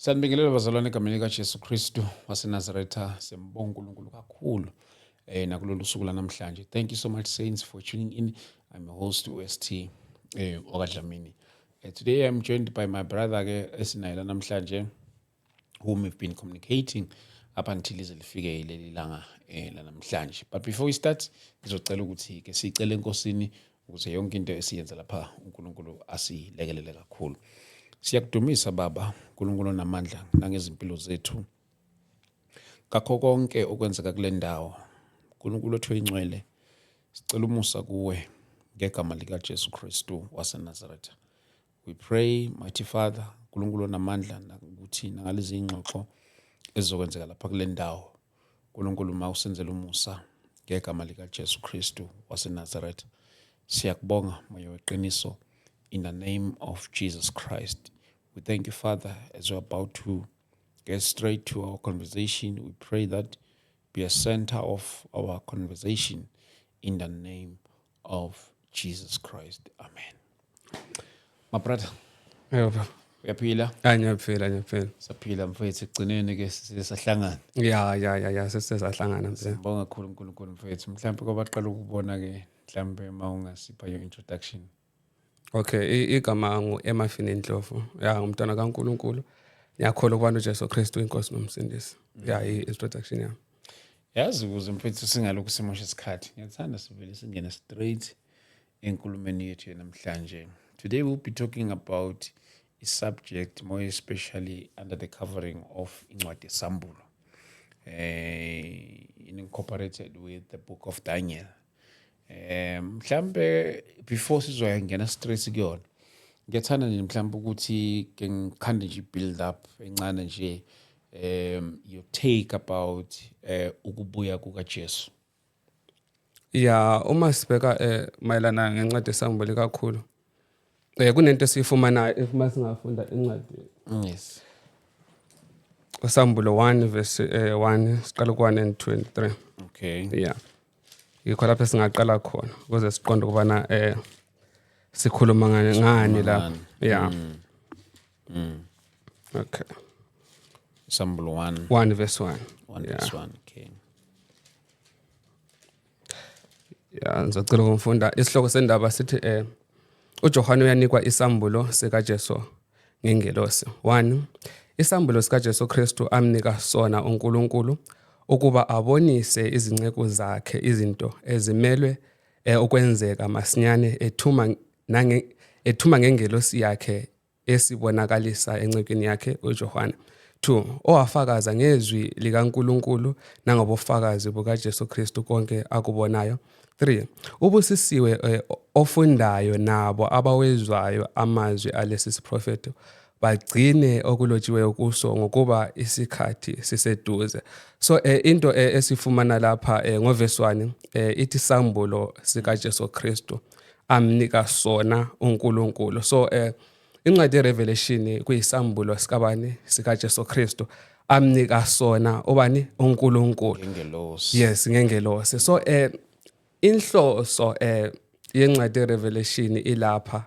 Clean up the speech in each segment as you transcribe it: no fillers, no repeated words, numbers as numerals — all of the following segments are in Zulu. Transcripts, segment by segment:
Sanibingelela bazalwane egameni likaJesu Kristu waseNazaretha. Siyambonga uNkulunkulu kakhulu nakulolu suku lanamhlanje. Thank you so much, saints, for tuning in. I'm your host, UST okaDlamini. Today I'm joined by my brother ke esinaye la namhlanje, whom we've been communicating up until ize lifike leli langa lanamhlanje. But before we start, ngizocela ukuthi ke sicele eNkosini ukuze yonke into esiyenza lapha uNkulunkulu asilekelele kakhulu. Siyakudumisa Baba, uNkulunkulu onamandla, nangezimpilo zethu. Ngakho konke okwenzeka kule ndawo. uNkulunkulu othu oyingcwele, sicela umusa kuwe ngegama lika Jesu Kristu waseNazaretha. We pray, mighty Father, uNkulunkulu onamandla, ukuthi nangalezi ingxoxo ezizokwenzeka lapha kule ndawo, uNkulunkulu mawusenzele umusa ngegama lika Jesu Kristu waseNazaretha. Siyakubonga, Moya weqiniso, in the name of Jesus Christ. We thank you, Father, as we're about to get straight to our conversation. We pray that be a center of our conversation in the name of Jesus Christ. Amen. My brother, Yebo. uyaphila? Hayi, ngiyaphila, ngiyaphila. Saphila mfethu, ekugcineni ke sisahlangana. Ya, sesisahlangana mfethu. Sibonga kakhulu uNkulunkulu mfethu. Mhlawumbe kwabaqala ukubona ke, mhlawumbe mawungasipha your introduction. Okay, igama ngu Emafini Ndlovu. Ya, ngumntwana kaNkulunkulu. Ngiyakholwa ukubana uJesu Kristu inkosi nomsindisi. Ya, i-introduction yami. Yazi, ukuze mfethu singalokhu simosha isikhathi, ngiyathanda sivele singene straight enkulumeni yethu namhlanje. Today we'll be talking about a subject more especially under the covering of incwadi yeSambulo, incorporated with the book of Daniel. Mhlambe before sizoyangena straight kuyona, ngiyathanda nje mhlambe ukuthi ke ngikhande nje build up encane nje, your take about ukubuya kukaJesu. Ya, uma sibheka mayelana ngencwadi yeSambulo kakhulu, kunento esiyifumanayo if masingafunda incwadi uSambulo 1 verse 1, siqala ku 1 and 2 and 3. Yeah. Yikho lapho esingaqala khona ukuze siqonde ukubana sikhuluma ngani lapha. Yeah. Okay. Sambulo 1. 1 verse 1. 1 verse 1, okay. Ya, ngizocela ukumfunda. Isihloko sendaba sithi uJohane uyanikwa isambulo sikaJesu ngengelosi. 1. Isambulo sikaJesu Kristu amnika sona uNkulunkulu ukuba abonise izinceku zakhe izinto ezimelwe ukwenzeka masinyane, ethuma ngengelosi yakhe esibonakalisa encekweni yakhe uJohane. 2. Owafakaza ngezwi likaNkulunkulu nangobufakazi bukaJesu Kristu konke akubonayo. 3. Ubusisiwe ofundayo nabo abawezwayo amazwi alesi siprofetho, bagcine okulotshiweyo kuso, ngokuba isikhathi siseduze. So into esifumana lapha ngovesi 1 ithi sambulo sikaJesu Kristu amnika sona uNkulunkulu. So incwadi yeRevelation kuyisambulo sikabani? SikaJesu Kristu amnika sona ubani? UNkulunkulu. Ngengelosi. Yes, ngengelosi. So inhloso yencwadi yeRevelation ilapha,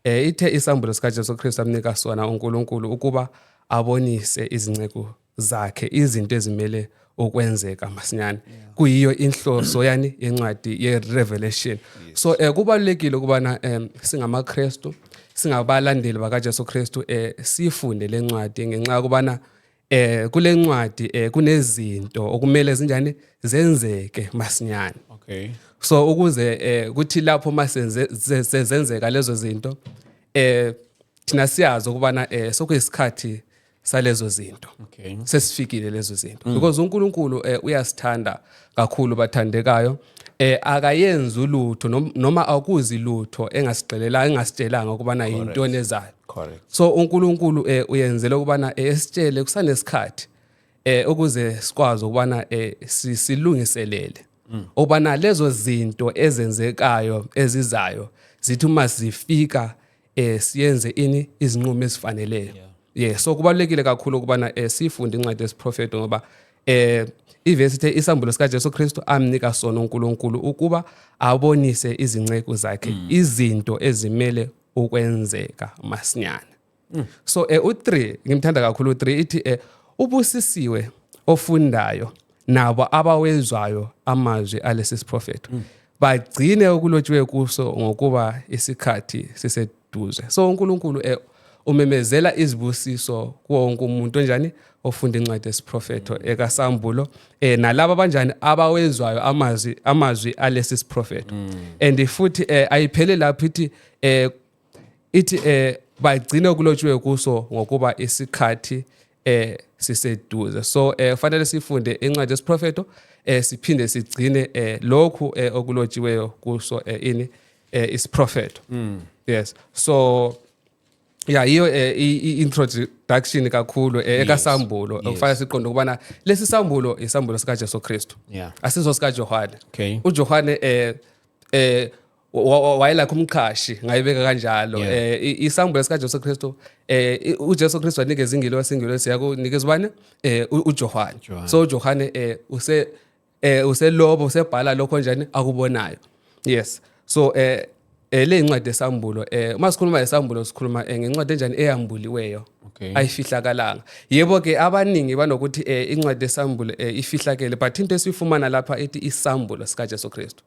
ithe isambulo sikaJesu Kristu amnika sona uNkulunkulu ukuba abonise izinceku zakhe izinto ezimele ukwenzeka masinyane. Kuyiyo inhloso yani yencwadi yeRevelation. So kubalulekile ukubana singamaKristu, singabalandeli bakaJesu Kristu, sifunde lencwadi ngenxa yokubana kule ncwadi kunezinto okumele zinjani zenzeke masinyane. So ukuze kuthi lapho masenze sezenzeka lezo zinto, thina siyazi ukubana sokuyisikhathi salezo zinto. Sesifikile lezo zinto because uNkulunkulu uyasithanda kakhulu, bathandekayo. Akayenzi ulutho noma akuzi lutho engasixelela, engasitshelanga ukubana yintoni ezayo. So uNkulunkulu uyenzela ukubana esitshele kusanesikhathi ukuze sikwazi ukubana silungiselele ukubana lezo zinto ezenzekayo ezizayo zithi uma zifika siyenze ini izinqumo ezifaneleyo. Yeah, so kubalulekile kakhulu ukubana sifunde incwadi yesiprofeto ngoba ivesi ithe isambulo sikaJesu Kristu amnika sona uNkulunkulu ukuba abonise izinceku zakhe izinto ezimele ukwenzeka masinyane. So u3 ngimthanda kakhulu u3, ithi ubusisiwe ofundayo nabo abawezwayo amazwi alesi siprofetho, bagcine okulotshiwe kuso, ngokuba isikhathi siseduze. So uNkulunkulu umemezela izibusiso kuwo wonke umuntu onjani ofunda incwadi yesiprofetho ekaSambulo, nalabo abanjani abawezwayo amazwi alesi siprofetho. And futhi ayiphele lapho, ithi bagcine okulotshiwe kuso ngokuba isikhathi siseduze. So fanele sifunde incwadi yesiprofetho, siphinde sigcine lokhu okulotshiweyo kuso, ini isiprofetho. Yes, so yeah, yiyo i-introduction kakhulu ekaSambulo. Okufanele siqonde ukubana lesi sambulo isambulo sika Jesu Kristu, asiso sika Johane. UJohane wayelakho umqhashi, ngayibeka kanjalo. Isambulo sika Jesu Kristu, uJesu Kristu wanikeza ingilosi, ingilosi yakunikeza ubani? UJohane. Johane. So uJohane uselobo usebhala lokho njani akubonayo. Yes, so le incwadi esambulo, uma sikhuluma ngesambulo sikhuluma ngencwadi enjani? Eyambuliweyo. Ayifihlakalanga. Yebo ke, abaningi banokuthi incwadi esambulo ifihlakele, but into esiyifumana lapha ithi isambulo sika Jesu Kristu,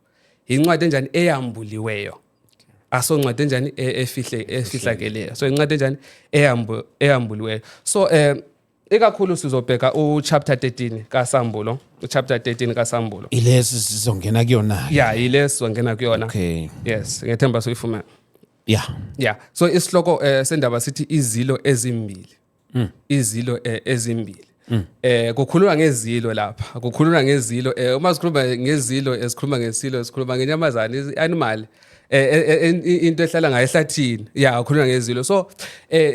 incwadi enjani? Eyambuliweyo. Asoncwadi enjani efihlakeleyo. So incwadi enjani? Eyambuliweyo. So ikakhulu sizobheka u-chapter 13 kaSambulo, u-chapter 13 kaSambulo. Ilesi sizongena kuyona? Yeah, ile sizongena kuyona. Yes, ngethemba soyifumana. Yeah, so isihloko sendaba sithi izilo ezimbili. Izilo ezimbili. Kukhulunywa ngezilo lapha, kukhulunywa ngezilo. Uma sikhuluma ngezilo, esikhuluma ngesilo, sikhuluma ngenyamazana, animal, into ehlala ngayo ehlathini. Yeah, kukhulunywa ngezilo. So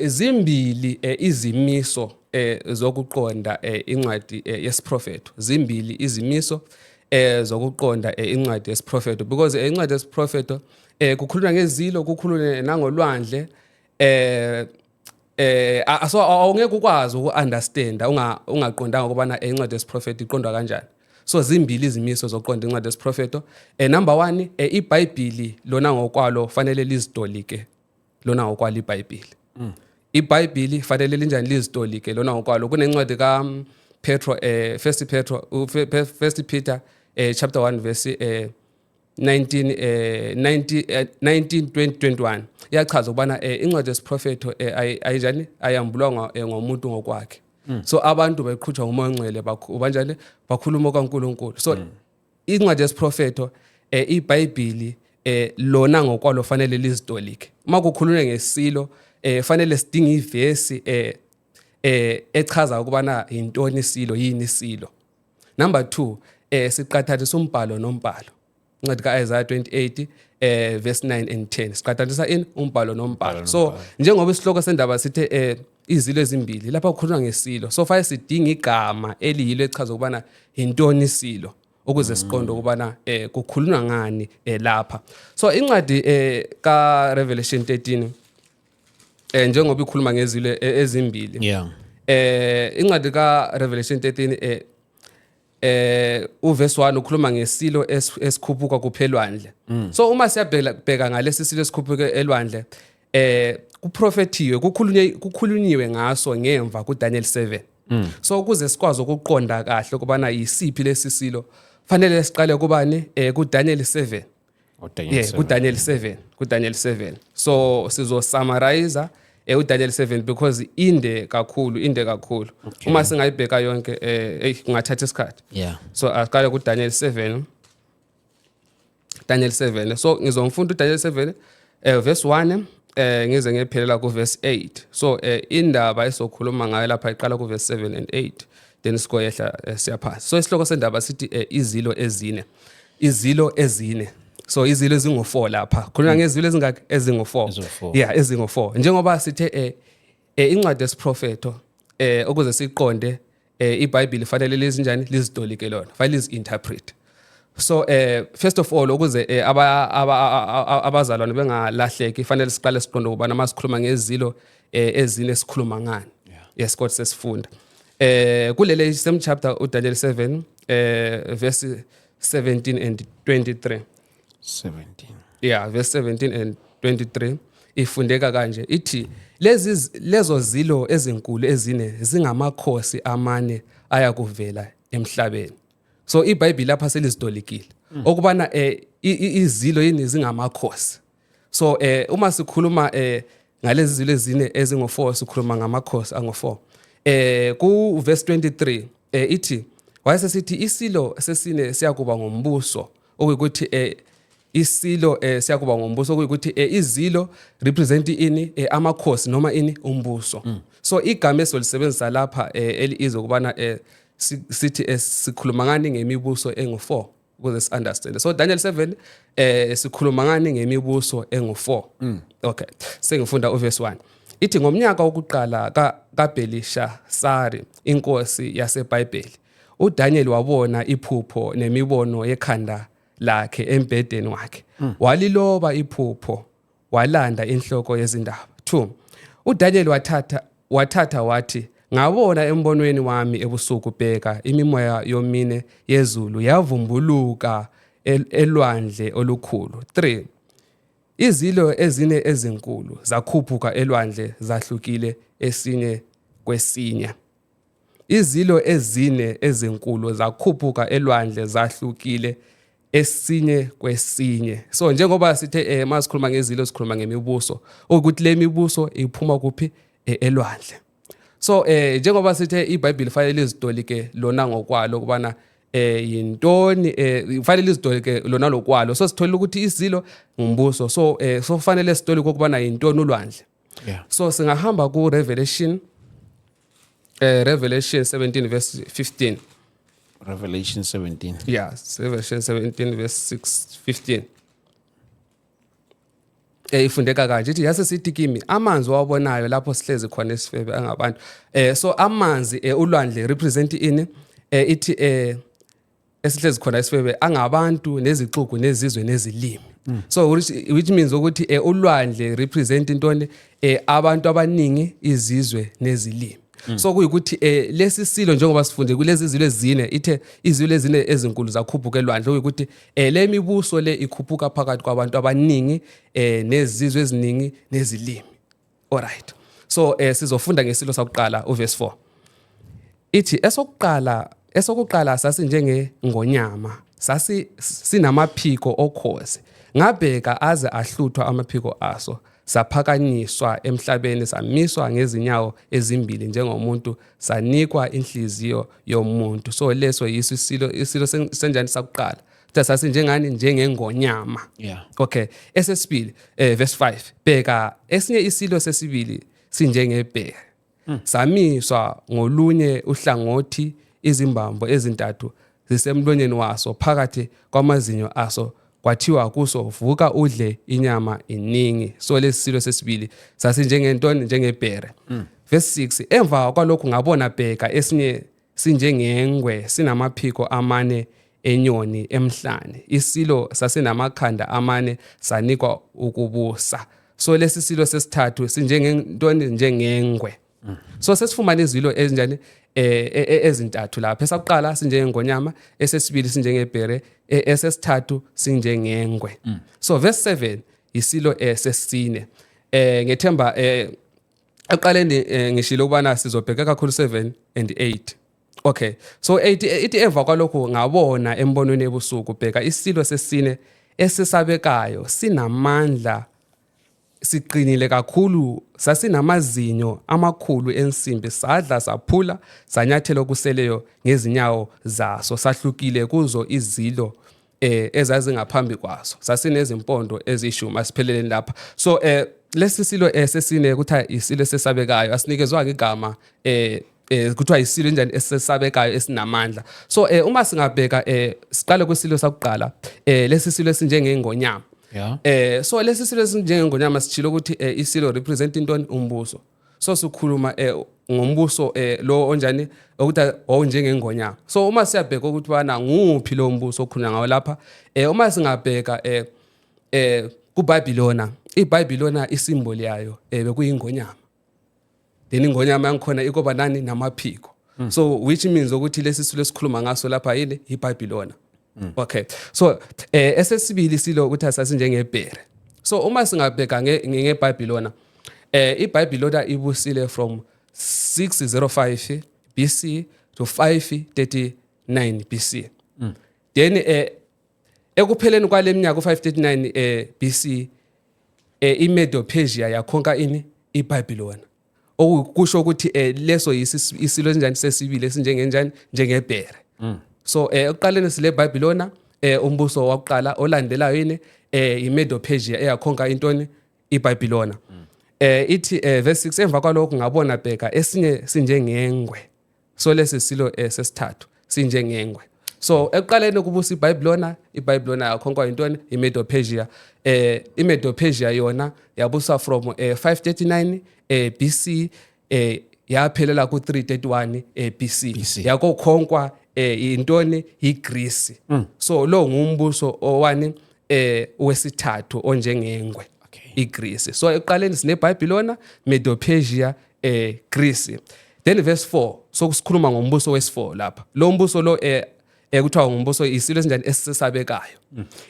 zimbili izimiso zokuqonda incwadi yesiprofetho. Zimbili izimiso zokuqonda incwadi yesiprofetho, because incwadi yesiprofetho kukhulunywa ngezilo, kukhulunywe nangolwandle. So awungeke ukwazi uku-understand ungaqondanga ukubana incwadi yesiprofetho iqondwa kanjani. So zimbili izimiso zokuqonda incwadi yesiprofetho. Number 1, iBhayibheli lona ngokwalo fanele lizitolike lona ngokwalo iBhayibheli. IBhayibheli fanele linjani? Lizitolike lona ngokwalo. Kunencwadi ka Petro, First Petro, First Peter, chapter 1 verse 19 90 19 20 21, iyachaza ukubana incwadi yesiprofetho ayinjani, ayambulwa ngomuntu ngokwakhe. So abantu beqhutshwa nguMoya oNgcwele, banjani? Bakhuluma kaNkuluNkulu. So incwadi yesiprofetho, iBhayibheli lona ngokwalo fanele lizitolike. Uma kukhulunywa ngesilo, fanele sidinge ivesi echaza ukubana yintoni isilo, yini isilo. Number 2, siqathanisa umbhalo nombhalo. Incwadi kaIsaiah 28 verse 9 and 10, siqathanisa ini? Umbhalo nombhalo. So njengoba isihloko sendaba sithe izilo ezimbili, lapha kukhulunywa ngesilo, so fanele sidinga igama eliyilo echaza ukubana yintoni isilo ukuze siqonde ukubana kukhulunywa ngani lapha. So incwadi ka Revelation 13, njengoba ikhuluma ngezilo ezimbili, incwadi ka Revelation 13, uverse 1 ukhuluma ngesilo esikhuphuka kuphelwandle. So uma siyabheka bheka ngalesi silo esikhuphuka elwandle, kuprofethiwe, kukhulunyiwe ngaso ngemva ku Daniel 7. So ukuze sikwazi ukuqonda kahle ukubana yisiphi lesi silo, fanele siqale kubani? Ku Daniel 7. uDaniel Yeah. 7. Ku Daniel 7, ku Daniel 7. So sizo summarize uDaniel 7 because inde kakhulu, inde kakhulu. Uma singayibheka yonke, hey, kungathatha isikhathi. So aqale ku Daniel 7, Daniel 7. So ngizomfunda uDaniel 7 verse 1 ngize ngiyephelela ku verse 8. So indaba esokhuluma ngayo lapha iqala ku verse 7 and 8, then sikoyehla siyaphansi. So isihloko sendaba sithi izilo ezine, izilo ezine. So izilo ezingu4 lapha, khuluma ngezilo ezingaki? Ezingu4. Ezingu-four. Yeah, ezingu4. Njengoba sithe incwadi yesiprofetho, ukuze siqonde iBhayibheli fanele lezinjani? Lizitolike lona, fanele lizi-interpret. So first of all, ukuze abazalwane bengalahleki, fanele siqale siqonde ukubana masikhuluma ngezilo ezine sikhuluma ngani. Yes, kodwa sesifunda kulele same chapter, uDaniel 7 verse 17 and 23. 17. Yeah, verse 17 and 23. Ifundeka kanje, ithi lezi lezo zilo ezinkulu ezine zingamakhosi amane ayakuvela emhlabeni. So iBhayibheli lapha selizitolikile okubana izilo yini zingamakhosi. So uma sikhuluma ngalezi zilo ezine ezingo4, sikhuluma ngamakhosi ango4. Ku verse 23 ithi wayesesithi isilo sesine siyakuba ngombuso, okuyikuthi isilo siyakuba ngombuso, okuyikuthi izilo represent ini, amakhosi noma ini, umbuso. So igama esizolisebenzisa lapha eliizwe kubana sithi sikhuluma ngani, ngemibuso engu4, ukuze si understand. So Daniel 7 sikhuluma ngani, ngemibuso engu4. Okay, sengifunda uverse 1. Ithi ngomnyaka wokuqala kaBelishasari inkosi yaseBhayibheli, uDaniel wabona iphupho nemibono yekhanda lakhe embhedeni wakhe. Waliloba iphupho, walanda inhloko yezindaba. 2 uDaniel wathatha wathi, ngabona embonweni wami ebusuku, bheka, imimoya yomine yezulu yavumbuluka elwandle olukhulu. 3 Izilo ezine ezinkulu zakhuphuka elwandle, zahlukile esinye kwesinye. Izilo ezine ezinkulu zakhuphuka elwandle, zahlukile esinye kwesinye. So njengoba sithe masikhuluma ngezilo, sikhuluma ngemibuso, ukuthi le mibuso iphuma kuphi? Elwandle. So njengoba sithe iBhayibheli fanele lizitolike lona ngokwalo kubana yintoni, fanele lizitolike lona lokwalo. So sithola ukuthi isilo ngumbuso, so so fanele sitolike ukubana yintoni ulwandle. So singahamba ku Revelation, Revelation 17 verse 15. Revelation 17. Yeah, Revelation 17 verse 6 15. Ifundeka kanje, ithi yase sithi kimi, amanzi owabonayo lapho sihlezi khona isifebe angabantu. So amanzi, ulwandle represent ini? Ithi esihlezi khona isifebe angabantu nezixuku nezizwe nezilimi. So which means ukuthi ulwandle represent intoni? Abantu abaningi, izizwe nezilimi. So kuyikuthi lesi silo, njengoba sifunde kulezi zilo ezine, ithe izilo ezine ezinkulu zakhuphuka elwandle, kuyikuthi le mibuso le ikhuphuka phakathi kwabantu abaningi, nezizwe eziningi nezilimi. Alright, so sizofunda ngesilo sakuqala, uverse 4. Ithi esokuqala sasinjenge ngonyama, sasi sinamaphiko okhozi. Ngabheka aze ahluthwa amaphiko aso, saphakanyiswa emhlabeni, samiswa ngezinyawo ezimbili njengomuntu, sanikwa inhliziyo yomuntu. So leso yiso isilo senjani sakuqala? Kuthiwa sasinjengani? Njengengonyama. Okay, esesibili, verse 5, bheka esinye isilo sesibili sinjengebhere, samiswa ngolunye uhlangothi, izimbambo ezintathu zisemlonyeni waso phakathi kwamazinyo aso. Kwathiwa kuso, vuka udle inyama iningi. So lesi silo sesibili sasinjengentoni? Njengebhere. Verse 6, emva kwalokhu ngabona, bheka esinye sinjengengwe, sinamaphiko amane enyoni emhlane. Isilo sasinamakhanda amane, sanikwa ukubusa. So lesi silo sesithathu sinjengentoni? Njengengwe. So sesifumana izilo ezinjani ezintathu lapha. Esakuqala sinjengengonyama, esesibili sinjengebhere, esesithathu sinjengengwe. So verse 7, isilo sesine. Ngethemba ekuqaleni ngishilo ukubana sizobheka kakhulu 7 and 8. Okay, so 8 ithi emva kwalokho ngabona embonweni ebusuku, bheka isilo sesine esesabekayo, sinamandla, siqinile kakhulu, sasinamazinyo amakhulu ensimbi, sadla, saphula, sanyathela okuseleyo ngezinyawo zaso. Sahlukile kuzo izilo ezazingaphambi kwaso, sasinezimpondo ezishumi. Asipheleleni lapha. So lesi silo sesine kuthiwa isilo esesabekayo, asinikezwanga igama, kuthiwa isilo enjani? Esesabekayo, esinamandla. So uma singabheka, siqale kwisilo sakuqala, lesi silo esinjengengonyama. So lesi silo esinjengengonyama, sitshilo ukuthi isilo represent intoni? Umbuso. So sikhuluma ngombuso lo onjani ukuthi wawunjengengonyama. So uma siyabheka ukuthi bana nguphi lo mbuso okhulunywa ngawo lapha, uma singabheka kuBabylona, iBabylona isimboli yayo bekuyingonyama. Then ingonyama yangikhona ikoba nani? Namaphiko. So which means ukuthi lesi silo esikhuluma ngaso lapha yini? iBabylona. Okay, so esesibili silo ukuthi asasinjengebhere. So uma singabheka ngeBhayibhilona, iBhayibhilona ibusile from 605 BC to 539 BC. Then ekupheleni kwale minyaka u539 BC, iMedo-Persia yakhonka ini? IBabylon. Okusho ukuthi leso isilo esinjani sesibili, esinjengenjani? Njengebhere. So ekuqaleni sile Babylona, umbuso wakuqala. Olandelayo yini? iMedo-Persia eyakhonka intoni? IBabylona. Ithi verse 6, emva kwalokho ngabona, bheka, esinye sinjengengwe. So lesi silo sesithathu sinjengengwe. So ekuqaleni kubusa iBabylona, iBabylona yakhonkwa intoni? iMedo-Persia. iMedo-Persia yona yabusa from 539 BC, yaphelela ku 331 BC. BC. Yakokhonkwa intoni? IGreece. So lo ngumbuso owani wesithathu onjengengwe. IGreece. So ekuqaleni sineBabylona, Medo-Persia, Greece. Then verse 4, so sikhuluma ngombuso wesi4 lapha. Lo mbuso lo kuthiwa ngumbuso, isilo esinjani? Esisabekayo.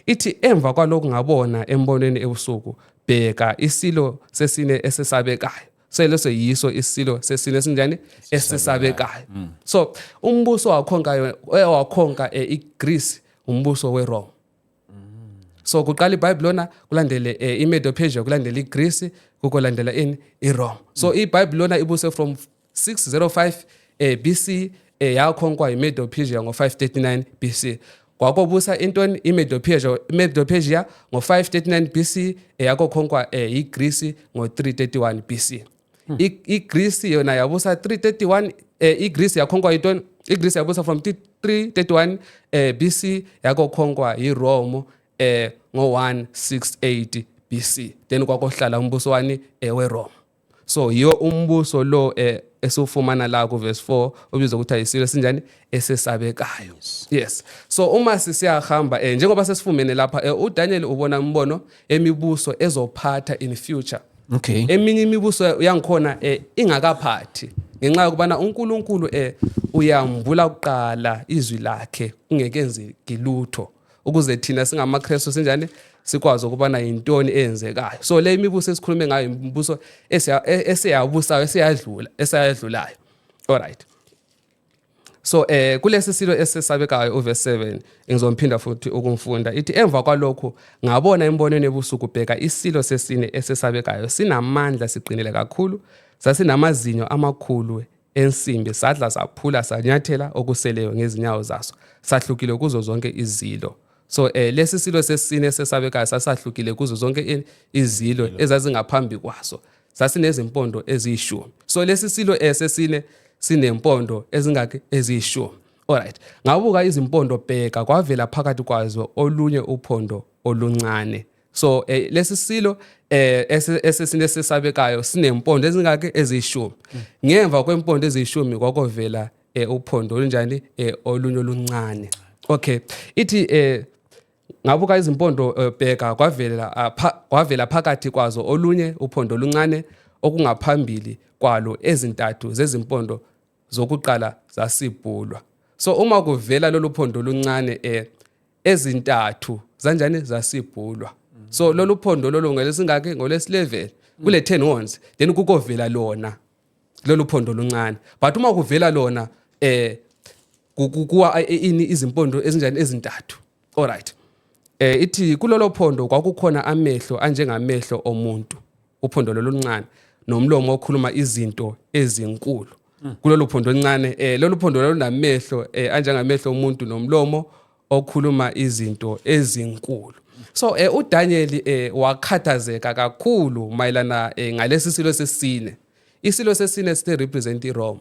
Ithi, emva kwalokhu ngabona embonweni ebusuku, bheka, isilo sesine esesabekayo. Seleso yiso isilo sesine esinjani? Esesabekayo. So umbuso wakhonkayo, wakhonka iGreece, umbuso weRome. So kuqala iBabylona, kulandele iMedo-Persia, kulandele iGreece, kukolandela ini? iRome. So iBabylona ibuse from 605 BC, yakhonkwa iMedo-Persia ngo539 BC. Kwakobusa intoni? iMedo-Persia. IMedo-Persia ngo539 BC, yakokhonkwa iGreece ngo331 BC. IGreece yona yabusa 331, iGreece yakhonkwa intoni? iGreece yabusa from 331 BC, yakokhonkwa iRome ngo168 BC. Then kwakohlala umbuso wani? weRome. So yiyo umbuso lo esufumana la ku verse 4, obizwa ukuthi ayisilo sinjani? Esesabekayo. Yes. So uma sisiyahamba, njengoba sesifumene lapha, uDaniel ubona umbono emibuso ezophatha in future. Eminye imibuso yangikhona ingakaphathi, ngenxa yokubana uNkulunkulu uyambula kuqala izwi lakhe kungekenzeki lutho, ukuze thina singamaKristu sinjani? Sikwazi ukubana yintoni eyenzekayo. So le imibuso esikhulume ngayo imibuso eseyabusayo, eseyadlula, esayadlulayo. Alright. So kulesi silo esesabekayo, uverse 7, ngizomphinda futhi ukumfunda. Ithi, emva kwalokho ngabona embonweni ebusuku, bheka, isilo sesine esesabekayo, sinamandla, siqinile kakhulu. Sasinamazinyo amakhulu ensimbi, sadla, saphula, sanyathela okuseleyo ngezinyawo zaso. Sahlukile kuzo zonke izilo. So lesi silo sesine esesabekayo sasahlukile kuzo zonke izilo ezazingaphambi kwaso. Sasinezimpondo eziyishumi. So lesi silo sesine sinempondo ezingaki? Eziyishumi. Alright. Ngabuka izimpondo, bheka, kwavela phakathi kwazo olunye uphondo oluncane. So lesi silo esesine sesabekayo sinempondo ezingaki? Eziyishumi. Ngemva kwempondo eziyishumi kwakovela uphondo olunjani? Olunye oluncane. Okay. Ithi ngabuka izimpondo, bheka, kwavela phakathi kwazo olunye uphondo oluncane, okungaphambili kwalo ezintathu zezimpondo zokuqala zasibhulwa. So uma kuvela lolu phondo oluncane, ezintathu zanjani? Zasibhulwa. So lolu phondo lolu ngelesingaki? Ngolesi-11 kule 10 horns. Then kukovela lona lolu phondo oluncane, but uma kuvela lona kuwa ini? Izimpondo ezinjani? Ezintathu. Alright. Ithi kulolo phondo kwakukhona amehlo anjengamehlo omuntu, uphondo loluncane, nomlomo okhuluma izinto ezinkulu. Kulolu phondo oluncane, lolu phondo lolunamehlo anjengamehlo omuntu nomlomo okhuluma izinto ezinkulu. So uDaniel wakhathazeka kakhulu mayelana ngalesi silo sesine. Isilo sesine sithe represent iRome.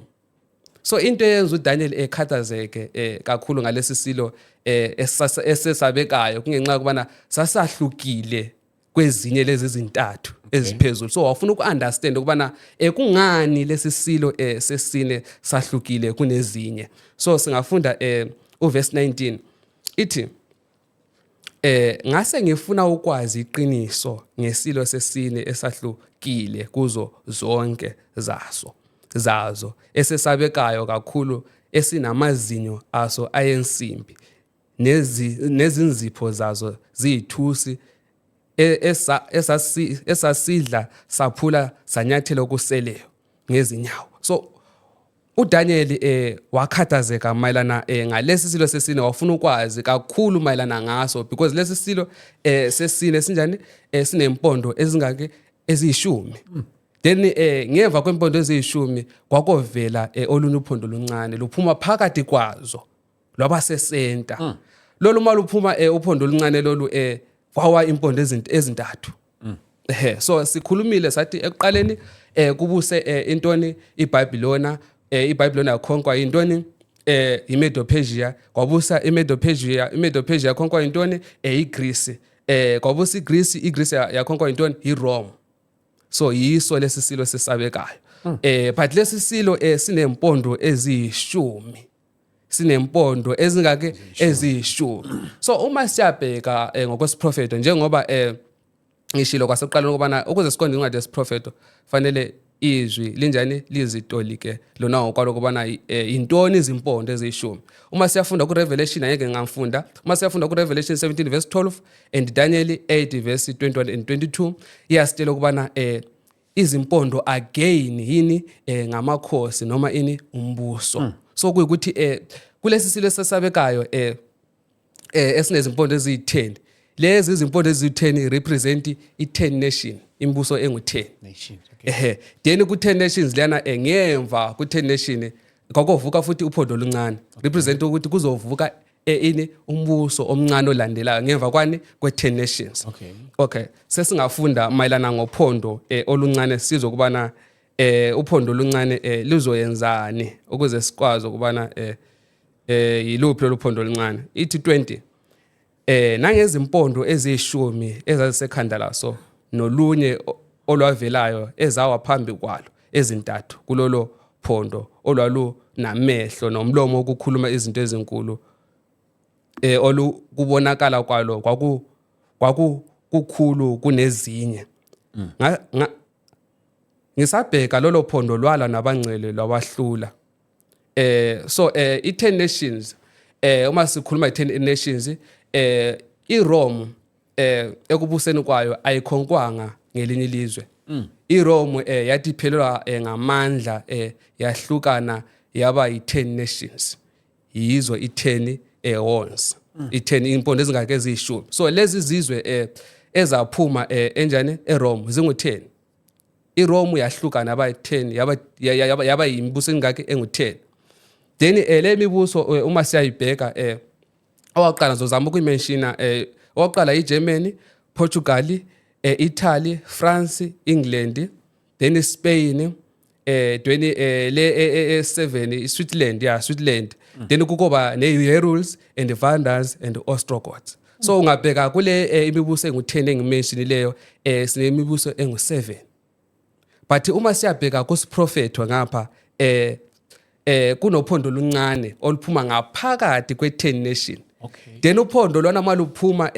So into eyenza uDaniel ekhathazeke kakhulu ngalesi silo esesabekayo kungenxa yokubana sasahlukile kwezinye lezi zintathu eziphezulu. So wafuna uku-understand ukubana kungani lesi silo sesine sahlukile kunezinye. So singafunda uverse 19. Ithi, ngase ngifuna ukwazi iqiniso ngesilo sesine esahlukile kuzo zonke zazo, esesabekayo kakhulu, esinamazinyo aso ayensimbi, nezinzipho zazo ziyithusi. Esasidla saphula sanyathela okuseleyo ngezinyawo. So uDaniel wakhathazeka mayelana ngalesi silo sesine, wafuna ukwazi kakhulu mayelana ngaso because lesi silo sesine sinjani? Sinempondo ezingaki? Eziyishumi. Then ngemva kwempondo eziyishumi kwakovela olunye uphondo oluncane luphuma phakathi kwazo, lwaba sesenta lolu. Uma luphuma uphondo oluncane lolu, kwawa impondo ezintathu. Ehe, so sikhulumile sathi ekuqaleni kubuse intoni? iBabylona. IBabylona yakhonkwa intoni? IMedo-Persia. Kwabusa iMedo-Persia, iMedo-Persia yakhonkwa intoni? IGreece. Kwabusa iGreece, iGreece yakhonkwa intoni? IRome. So yiso lesi silo sesabekayo, but lesi silo sinempondo eziyishumi. Sinempondo ezingaki? Eziyishumi. So uma siyabheka ngokwesiprofeto, njengoba ngishilo kwasekuqaleni ukubana ukuze siqonde incwadi yesiprofeto fanele izwi linjani? Lizitolike lona ngokwalo ukubana yintoni izimpondo eziyishumi. Uma siyafunda ku-Revelation, angeke ngamfunda, uma siyafunda ku-Revelation 17 verse 12 and Daniel 8 verse 21 and 22, iyasitshela ukubana izimpondo again yini? Ngamakhosi noma ini? Umbuso. So kuyikuthi kulesi silo esesabekayo esinezimpondo eziyi-10, lezi izimpondo eziyi-10 represent i-10 nation, imibuso engu-10. Nations, okay. Ehe, then ku-10 nations lana, ngemva ku-10 nation kwakovuka futhi uphondo oluncane, represent ukuthi kuzovuka ini? Umbuso omncane olandelayo ngemva kwani? Kwe-10 nations. Okay, sesingafunda mayelana ngophondo oluncane, sizwe ukubana uphondo oluncane luzoyenzani ukuze sikwazi ukubana yiluphi lolu phondo oluncane. Ithi 20: Nangezimpondo eziyishumi ezazisekhanda laso nolunye olwavelayo ezawa phambi kwalo ezintathu kulolo phondo olwalunamehlo nomlomo wokukhuluma izinto ezinkulu, olukubonakala kwalo kwaku kukhulu kunezinye. Ngisabheka, lolo phondo lwala nabangcwele lwabahlula. So i-10 nations, uma sikhuluma i-10 nations, iRome ekubuseni kwayo ayikhonkwanga ngelinye ilizwe. iRome yathi iphelelwa ngamandla, yahlukana yaba i-10 nations. Yizo i-10 horns, i-10 impondo ezingake? Eziyishumi. So lezi zizwe ezaphuma enjani? eRome zingu-10. iRome yahlukana yaba 10, yaba yimibuso engaki? Engu-10. Then le mibuso, uma siyayibheka, owaqala ngizozama ukuyimenshina, owaqala iGermany, Portugal, Italy, France, England, then Spain, then le 7 iSwitzerland, yeah, Switzerland, then kukoba ne-Herules and the Vandals and the Ostrogoths. So ungabheka kule imibuso engu-10 engimentionileyo, sinemibuso engu-7, but uma siyabheka kusiprofetho ngapha, kunophondo oluncane oluphuma ngaphakathi kwe-10 nation. Then uphondo lwana maluphuma,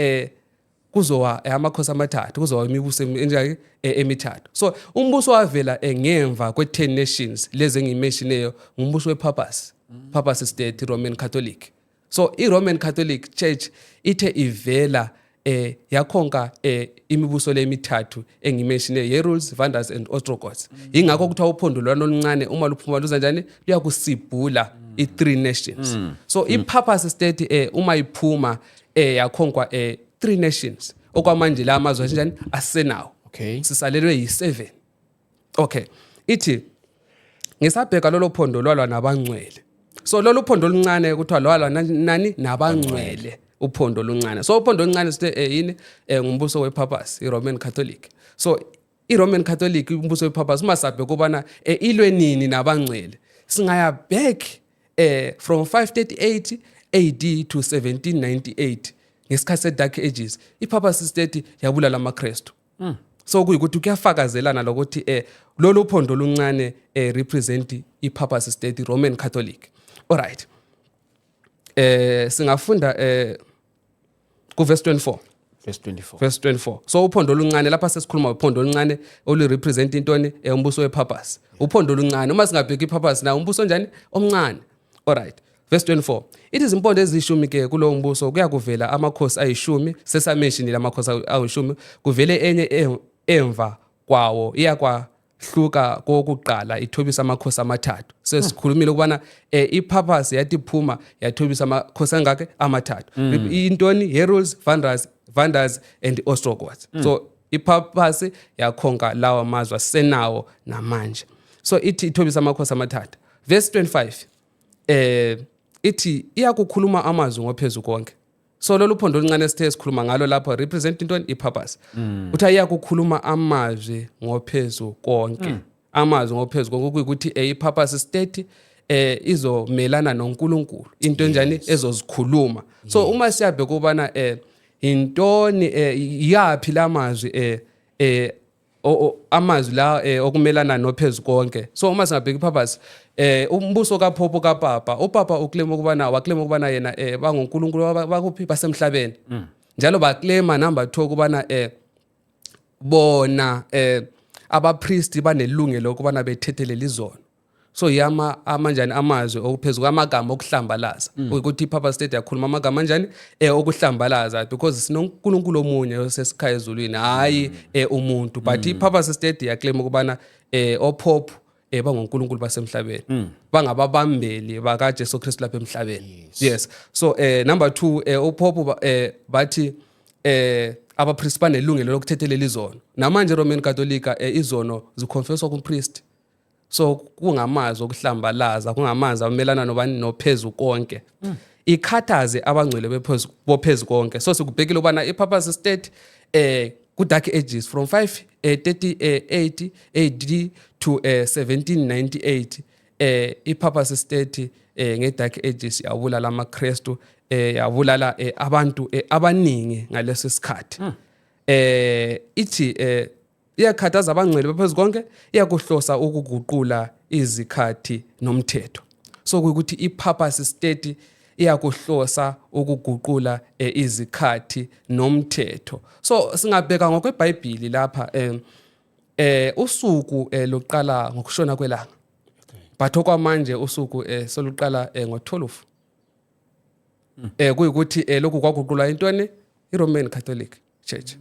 kuzowa amakhosi amathathu, kuzowa imibuso enjani? Emithathu. So umbuso wavela ngemva kwe-10 nations lezi engiyimentionileyo ngumbuso we-papacy, papacy state, Roman Catholic. So i-Roman Catholic Church ithe ivela, yakhonka imibuso lemithathu engimentionileyo, Herules, Vandals and Ostrogoths. Ingakho kuthiwa uphondo lwana oluncane uma luphuma luza njani? Luyakusibhula i-three nations. So i-papacy state, uma iphuma, yakhonkwa three nations. Okwamanje la amazwe njani asenawo? Sisalelwe yi-7. Okay, ithi: Ngisabheka, lolo phondo lwalwa nabangcwele. So lolu phondo oluncane kuthiwa lwalwa nani? Nabangcwele, uphondo oluncane. So uphondo oluncane sithe yini? Ngumbuso wepapacy, i-Roman Catholic. So i-Roman Catholic, umbuso wepapacy, uma sabheka ukubana ilwe nini nabangcwele, singaya back from 538 AD to 1798, ngesikhathi se-Dark Ages, ipapacy state yabulala amaKrestu. So kuyikuthi kuyafakazelana lokuthi lolu phondo oluncane represent ipapacy state, Roman Catholic. Alright, singafunda ku verse 24. Verse 24. Verse 24. So uphondo oluncane lapha sesikhuluma uphondo oluncane olu-represent intoni? Umbuso wepapacy, uphondo oluncane. Uma singabheka ipapacy na umbuso onjani? Omncane. Alright. Verse 24, ithi izimpondo ezishumi ke kulowo mbuso kuyakuvela amakhosi ayishumi, sesamentionile amakhosi ayishumi, kuvele enye emva kwawo iyakwahluka kokuqala ithobisa amakhosi amathathu. Sesikhulumile ukubana ipapacy yathi iphuma yathobisa amakhosi angaki? Amathathu. Intoni? Heruls, Vandals and Ostrogoths. So ipapacy yakhonka lawa mazwe asenawo namanje. So ithi ithobisa amakhosi amathathu. Verse 25, ithi iyakukhuluma amazwi ngophezu konke. So lolu phondo oluncane esithe sikhuluma ngalo lapho represent intoni? Ipurpose. Uthi iyakukhuluma amazwi ngophezu konke. Amazwi ngophezu konke kuyikuthi ipurpose state izomelana noNkulunkulu, into enjani ezozikhuluma. So uma siyabheka ukubana intoni, yapi lamazwi, amazwi la okumelana nophezu konke. So uma singabheka ipurpose, umbuso kaPope, kaPapa, uPapa uclaim ukubana, waclaim ukubana yena bangoNkulunkulu bakuphi? Basemhlabeni. Njalo baclaima number 2 ukubana bona abapriest banelungelo ukubana bethethelele izono. So yama amanjani amazwi okuphezulu kwamagama okuhlambalaza, ukuthi iPapa State yakhuluma amagama anjani okuhlambalaza, because sinoNkulunkulu omunye osesikhaya ezulwini, hayi umuntu. But iPapa State yaclaim ukubana oPope bangoNkulunkulu basemhlabeni, bangababambeli bakaJesu Kristu lapha emhlabeni. Yes. So number 2, uPope bathi abapriest banelungelo lokuthethelela izono. Namanje Roman Catholic izono ziconfesswa kumpriest. So kungamazwi okuhlambalaza, kungamazwi amelana nobani? Nophezu konke. Ikhathaze abangcwele bephezu bophezu konke. So sikubhekile ubana iPapacy State ku Dark Ages from 538 AD to 1798, iPapacy State nge Dark Ages yabulala amaKristu, yabulala abantu abaningi ngaleso sikhathi. Ithi iyakhathaza abangcwele baphezu konke, iyakuhlosa ukuguqula izikhathi nomthetho. So kuyikuthi iPapacy State iyakuhlosa ukuguqula izikhathi nomthetho. So singabheka ngokweBhayibheli lapha, usuku loqala ngokushona kwelanga, but okwamanje usuku soluqala ngo12. Kuyikuthi lokhu kwaguqulwa intoni? IRoman Catholic Church.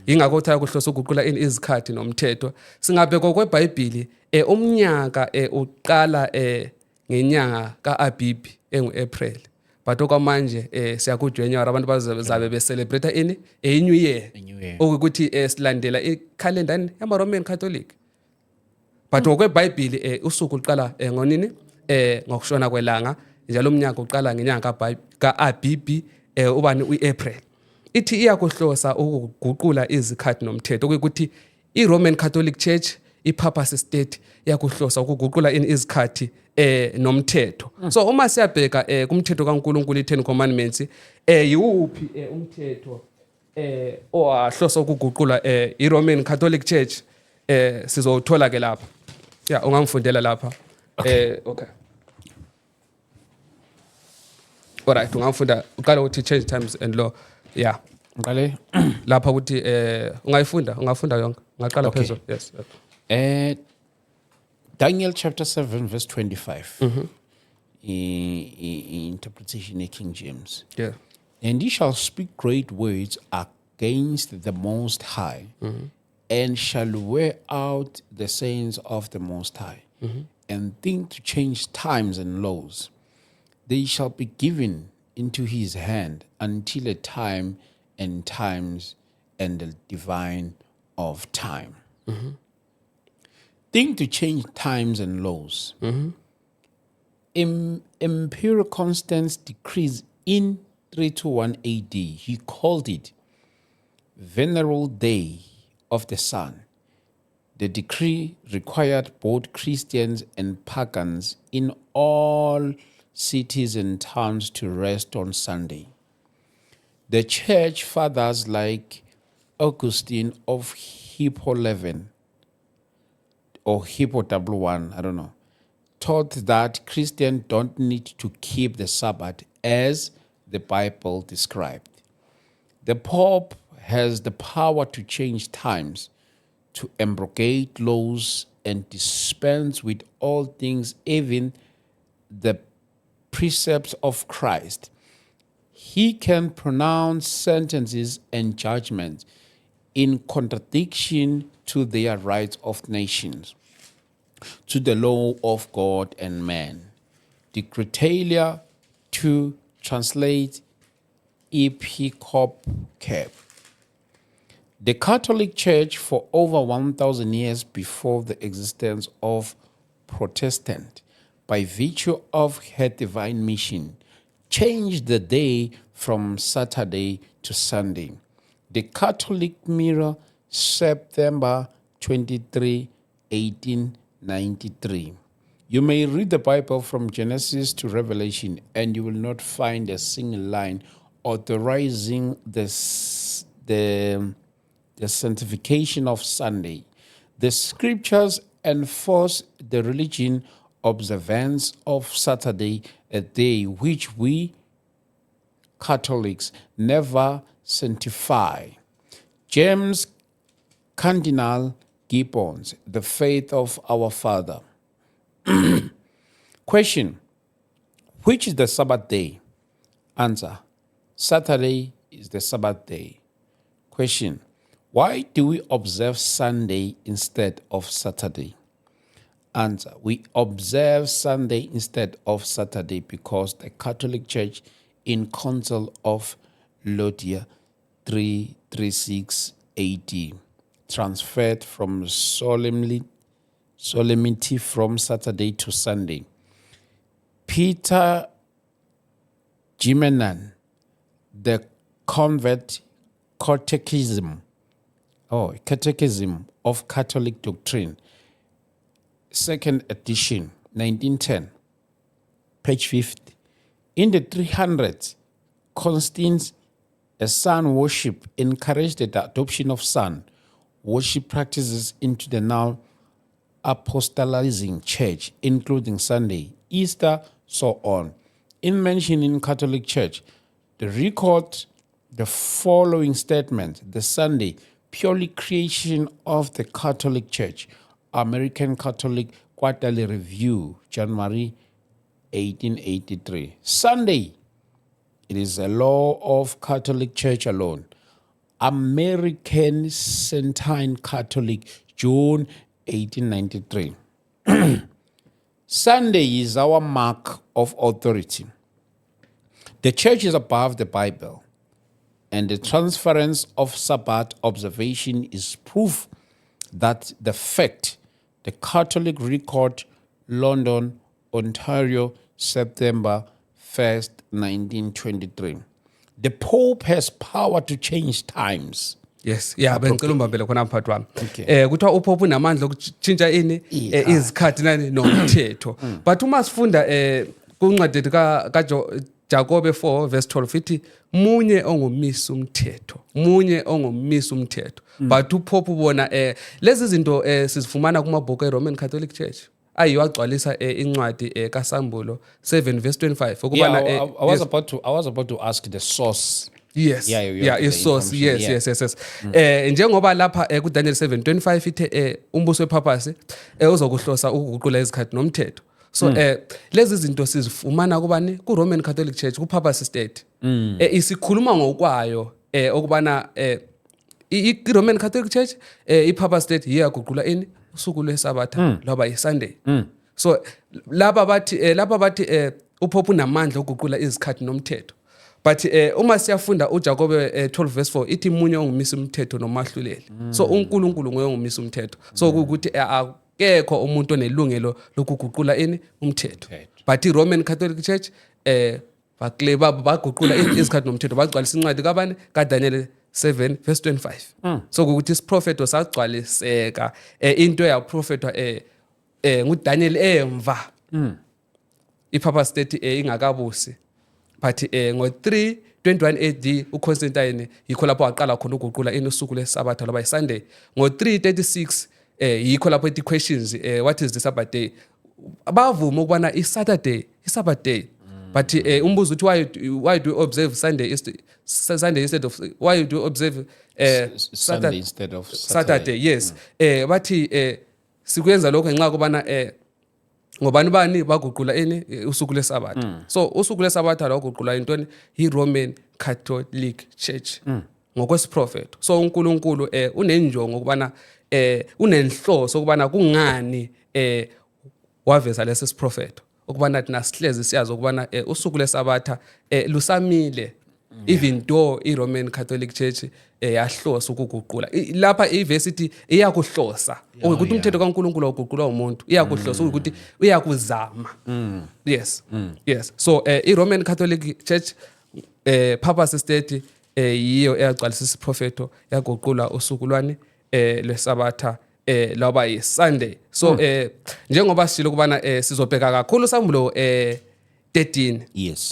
Ingakho uthi kuhlosa ukuguqula ini? Izikhathi nomthetho. Singabheka kweBhayibheli, umnyaka uqala ngenyanga kaAbibi enguApril, but okwamanje siya ku January, abantu bazabe be celebrate ini? A new year. A new year. Okuthi silandela icalendar yama Roman Catholic, but ngokweBhayibheli usuku luqala ngonini? Ngokushona kwelanga. Njalo umnyaka uqala ngenyanga kaAbibi, ubani? uApril. Ithi iyakuhlosa ukuguqula izikhathi nomthetho, okuyikuthi iRoman Catholic Church, iPapacy State, iyakuhlosa ukuguqula ini? Izikhathi nomthetho. So uma siyabheka kumthetho kaNkuluNkulu, i-Ten Commandments, yiwuphi umthetho owahlosa ukuguqula iRoman Catholic Church? Sizowuthola ke lapha. Yeah, ungangifundela lapha. Okay, alright, ungangifunda uqala ukuthi change times and law, yeah. Ngiqale Lapha ukuthi ungayifunda, ungafunda yonke, ungaqala Okay. phezulu, yes. Daniel chapter 7 verse 25. Interpretation of King James. And he shall speak great words against the Most High, and shall wear out the saints of the Most High, and think to change times and laws. They shall be given into his hand until a time and times and the divine of time. Think to change times and laws. Emperor Constance decrees in 321 AD, he called it Venerable Day of the Sun. The decree required both Christians and pagans in all cities and towns to rest on Sunday. The church fathers like Augustine of Hippo 11 or Hippo double one, I don't know, taught that Christians don't need to keep the Sabbath as the Bible described. The Pope has the power to change times, to abrogate laws, and dispense with all things, even the precepts of Christ. He can pronounce sentences and judgments in contradiction to their rights of nations, to the law of God and man. Decretalia to translate Epicop Cap. The Catholic Church, for over 1,000 years before the existence of Protestant, by virtue of her divine mission, changed the day from Saturday to Sunday. The Catholic Mirror, September 23, 1893. You may read the Bible from Genesis to Revelation, and you will not find a single line authorizing the sanctification of Sunday. The scriptures enforce the religion observance of Saturday, a day which we Catholics never sanctify. James Cardinal Gibbons, The Faith of Our Father. Question: Which is the Sabbath day? Answer: Saturday is the Sabbath day. Question: Why do we observe Sunday instead of Saturday? Answer: We observe Sunday instead of Saturday because the Catholic Church in Council of Lodi 336 AD transferred from solemnly solemnity from Saturday to Sunday. Peter Gmeiner, The Convent Catechism, oh, Catechism of Catholic Doctrine, second edition, 1910, page 50. In the 300s, Constantine, a sun worship, encouraged the adoption of sun worship practices into the now apostolizing church, including Sunday, Easter, so on. In mentioning Catholic Church, the record the following statement: the Sunday, purely creation of the Catholic Church. American Catholic Quarterly Review, January 1883. Sunday, it is a law of Catholic Church alone. American Centine Catholic, June 1893. Sunday is our mark of authority. The church is above the Bible, and the transference of Sabbath observation is proof that the fact. The Catholic Record, London, Ontario, September 1st, 1923. The Pope has power to change times. Yes, yeah, bengicela umbambele khona, mphathi wami. Okay. Kuthiwa upope unamandla okutshintsha ini? Izikhathi nani nomthetho. But uma sifunda kuncwadi ka Jakobe 4 verse 12, ithi munye ongumisa umthetho, munye ongumisa umthetho. But upope ubona lezi zinto sizifumana kumabhuku eRoman Catholic Church ayiyo agcwalisa incwadi kaSambulo 7 verse 25 ukubana Yeah, I was about to ask the source. Yes. Yeah, you have the i-source. information. Yes. Yes. Njengoba lapha ku Daniel 7:25 ithe umbuso wepapacy uzokuhlosa ukuguqula izikhathi nomthetho. So lezi zinto sizifumana kubani? Ku Roman Catholic Church, ku Papacy State. Isikhuluma ngokwayo okubana i Roman Catholic Church, i Papacy State iyaguqula ini? Usuku lwesabatha lwaba yiSunday. So laba bathi upope unamandla okuguqula izikhathi nomthetho. But uma siyafunda uJakobe 12 verse 4, ithi munye ongumisa umthetho nomahluleli. So uNkulunkulu nguye ongumisa umthetho. So ukuthi akekho umuntu onelungelo lokuguqula ini? Umthetho. Umthetho. But iRoman Catholic Church bakle baguqula izikhathi nomthetho, bagcwalisa incwadi kabani? KaDaniel 7 verse 25. So ukuthi isiprofeto sagcwaliseka, into yaprofetwa nguDaniel emva iPapa State ingakabusi. But ngo 321 AD uConstantine yikho lapho waqala khona uguqula ini? Usuku leSabatha loba iSunday. Ngo 336 yikho lapho ethi questions, what is the Sabbath day, bavuma ukubana iSaturday iSabbath day. But umbuzo uthi why do you observe Sunday Sunday instead of, why do you observe Sunday instead of Saturday? Saturday, yes. Bathi sikwenza lokho ngenxa kobana Ngobani bani baguqula ini usuku leSabatha? So usuku leSabatha lwaguqula intoni? I-Roman Catholic Church ngokwesiprofetho. So uNkulunkulu unenjongo ukubana unenhloso ukubana kungani waveza lesi siprofetho, ukubana thina sihlezi siyazi ukubana usuku leSabatha lusamile, even though i-Roman Catholic Church yahlosa ukuguqula. Lapha ivesi ithi iyakuhlosa, ukuthi umthetho kaNkulunkulu awuguqulwa umuntu, iyakuhlosa, ukuthi uyakuzama. Yes, so i-Roman Catholic Church, Papacy State, yiyo eyagcwalisa isiprofetho, yaguqula usuku lwani lweSabatha, lwaba yi-Sunday. So njengoba sishilo kubana sizobheka kakhulu Sambulo 13.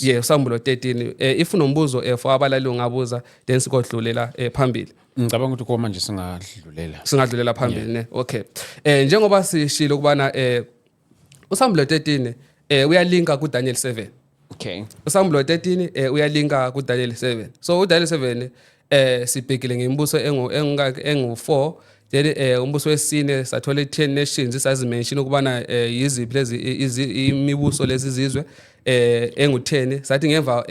Yeah, Sambulo 13. If unombuzo for abalaleli ungabuza, then sikodlulela phambili. Ngicabanga ukuthi manje singadlulela. Singadlulela phambili, ne? Okay, njengoba sishilo kubana uSambulo 13 uyalinka kuDaniel 7. USambulo 13 uyalinka kuDaniel 7. So uDaniel 7 sibhekile ngemibuso engu engaka engu4, then umbuso wesine sathola i10 nations, sazimention ukubana yiziphi lezi imibuso lezi zizwe engu10. Sathi ngemva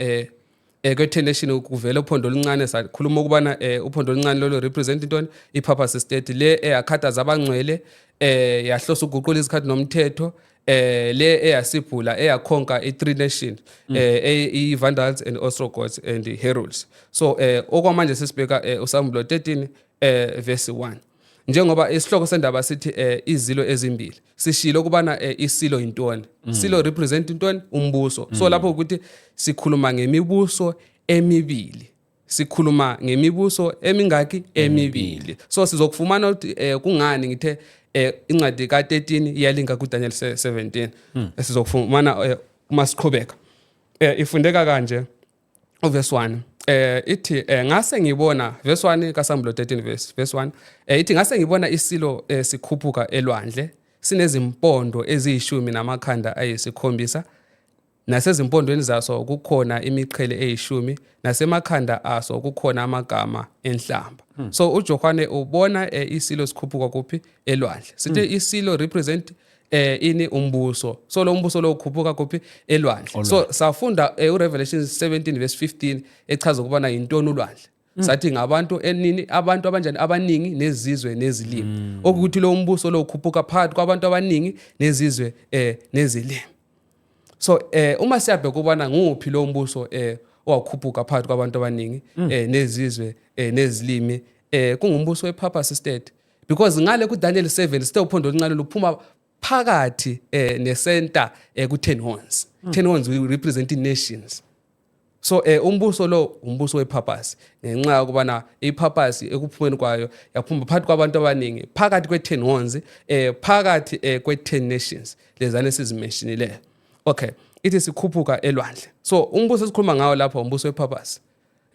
kwe-10 nation kuvela uphondo oluncane. Sakhuluma ukubana uphondo oluncane lolo represent intoni? I-Papacy State le eyakhathaza abangcwele, yahlosa ukuguqula izikhathi nomthetho, le eyasibhula, eyakhonka i-three nation, i-Vandals and Ostrogoths and the Heruls. So okwamanje sesibheka uSambulo 13 verse 1, njengoba isihloko sendaba sithi izilo ezimbili. Sishilo kubana isilo intoni? Silo represent intoni? Umbuso. So lapho ukuthi sikhuluma ngemibuso emibili, sikhuluma ngemibuso emingaki? Emibili. So sizokufumana ukuthi kungani ngithe incwadi ka-13 iyalinka kuDaniel 17. Sizokufumana uma siqhubeka. Ifundeka kanje uverse 1, ithi ngase ngibona, verse 1 kaSambulo 13, verse 1, ithi ngase ngibona isilo sikhuphuka elwandle, sinezimpondo eziyishumi namakhanda ayisikhombisa, nasezimpondweni zaso kukhona imiqhele eyishumi, nasemakhanda aso kukhona amagama enhlamba. So uJohane ubona isilo sikhuphuka kuphi? Elwandle. Sithe isilo represent ini? Umbuso. So lo mbuso lo ukhuphuka kuphi? Elwandle. So safunda uRevelation 17 verse 15 echaza ukubana yintoni ulwandle. Sathi ngabantu enini, abantu abanjani? Abaningi nezizwe nezilimi, okuthi lo mbuso lo ukhuphuka phakathi kwabantu abaningi nezizwe nezilimi. So uma siyabheka ukubana nguphi lo mbuso owakhuphuka phakathi kwabantu abaningi nezizwe nezilimi, kungumbuso wePapacy State, because ngale kuDaniel 7 sithe uphondo oluncane luphuma phakathi necenter ku 10 horns. 10 horns will represent nations. So umbuso lo umbuso wePapacy, ngenxa yokubana iPapacy ekuphumeni kwayo yaphuma phakathi kwabantu abaningi, phakathi kwe-10 horns, phakathi kwe-10 nations lezane sizimentionileyo. Okay, ithi sikhuphuka elwandle. So umbuso esikhuluma ngawo lapha umbuso wePapacy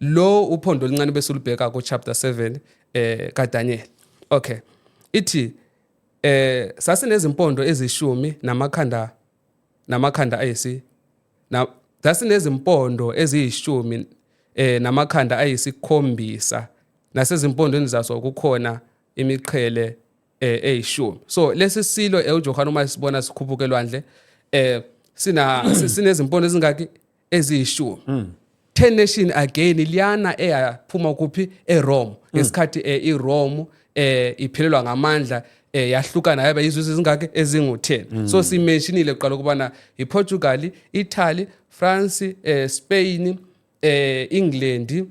lo, uphondo oluncane bese ulubheka ku chapter 7 kaDaniel. Okay, ithi sasinezimpondo ezishumi namakhanda ayisi na sasinezimpondo eziyishumi namakhanda ayisikhombisa, nasezimpondweni zaso kukhona imiqhele eyishumi. So lesi silo uJohane uma sibona sikhuphuka elwandle sina sinezimpondo ezingaki? Eziyishumi. 10 nation again liyana eyaphuma kuphi? ERome. Ngesikhathi iRome iphelelwa ngamandla, yahlukana yaba izizwe ezingaki? Ezingu-10. So simentionile kuqala ukubana iPortugal, Italy, France, Spain, England,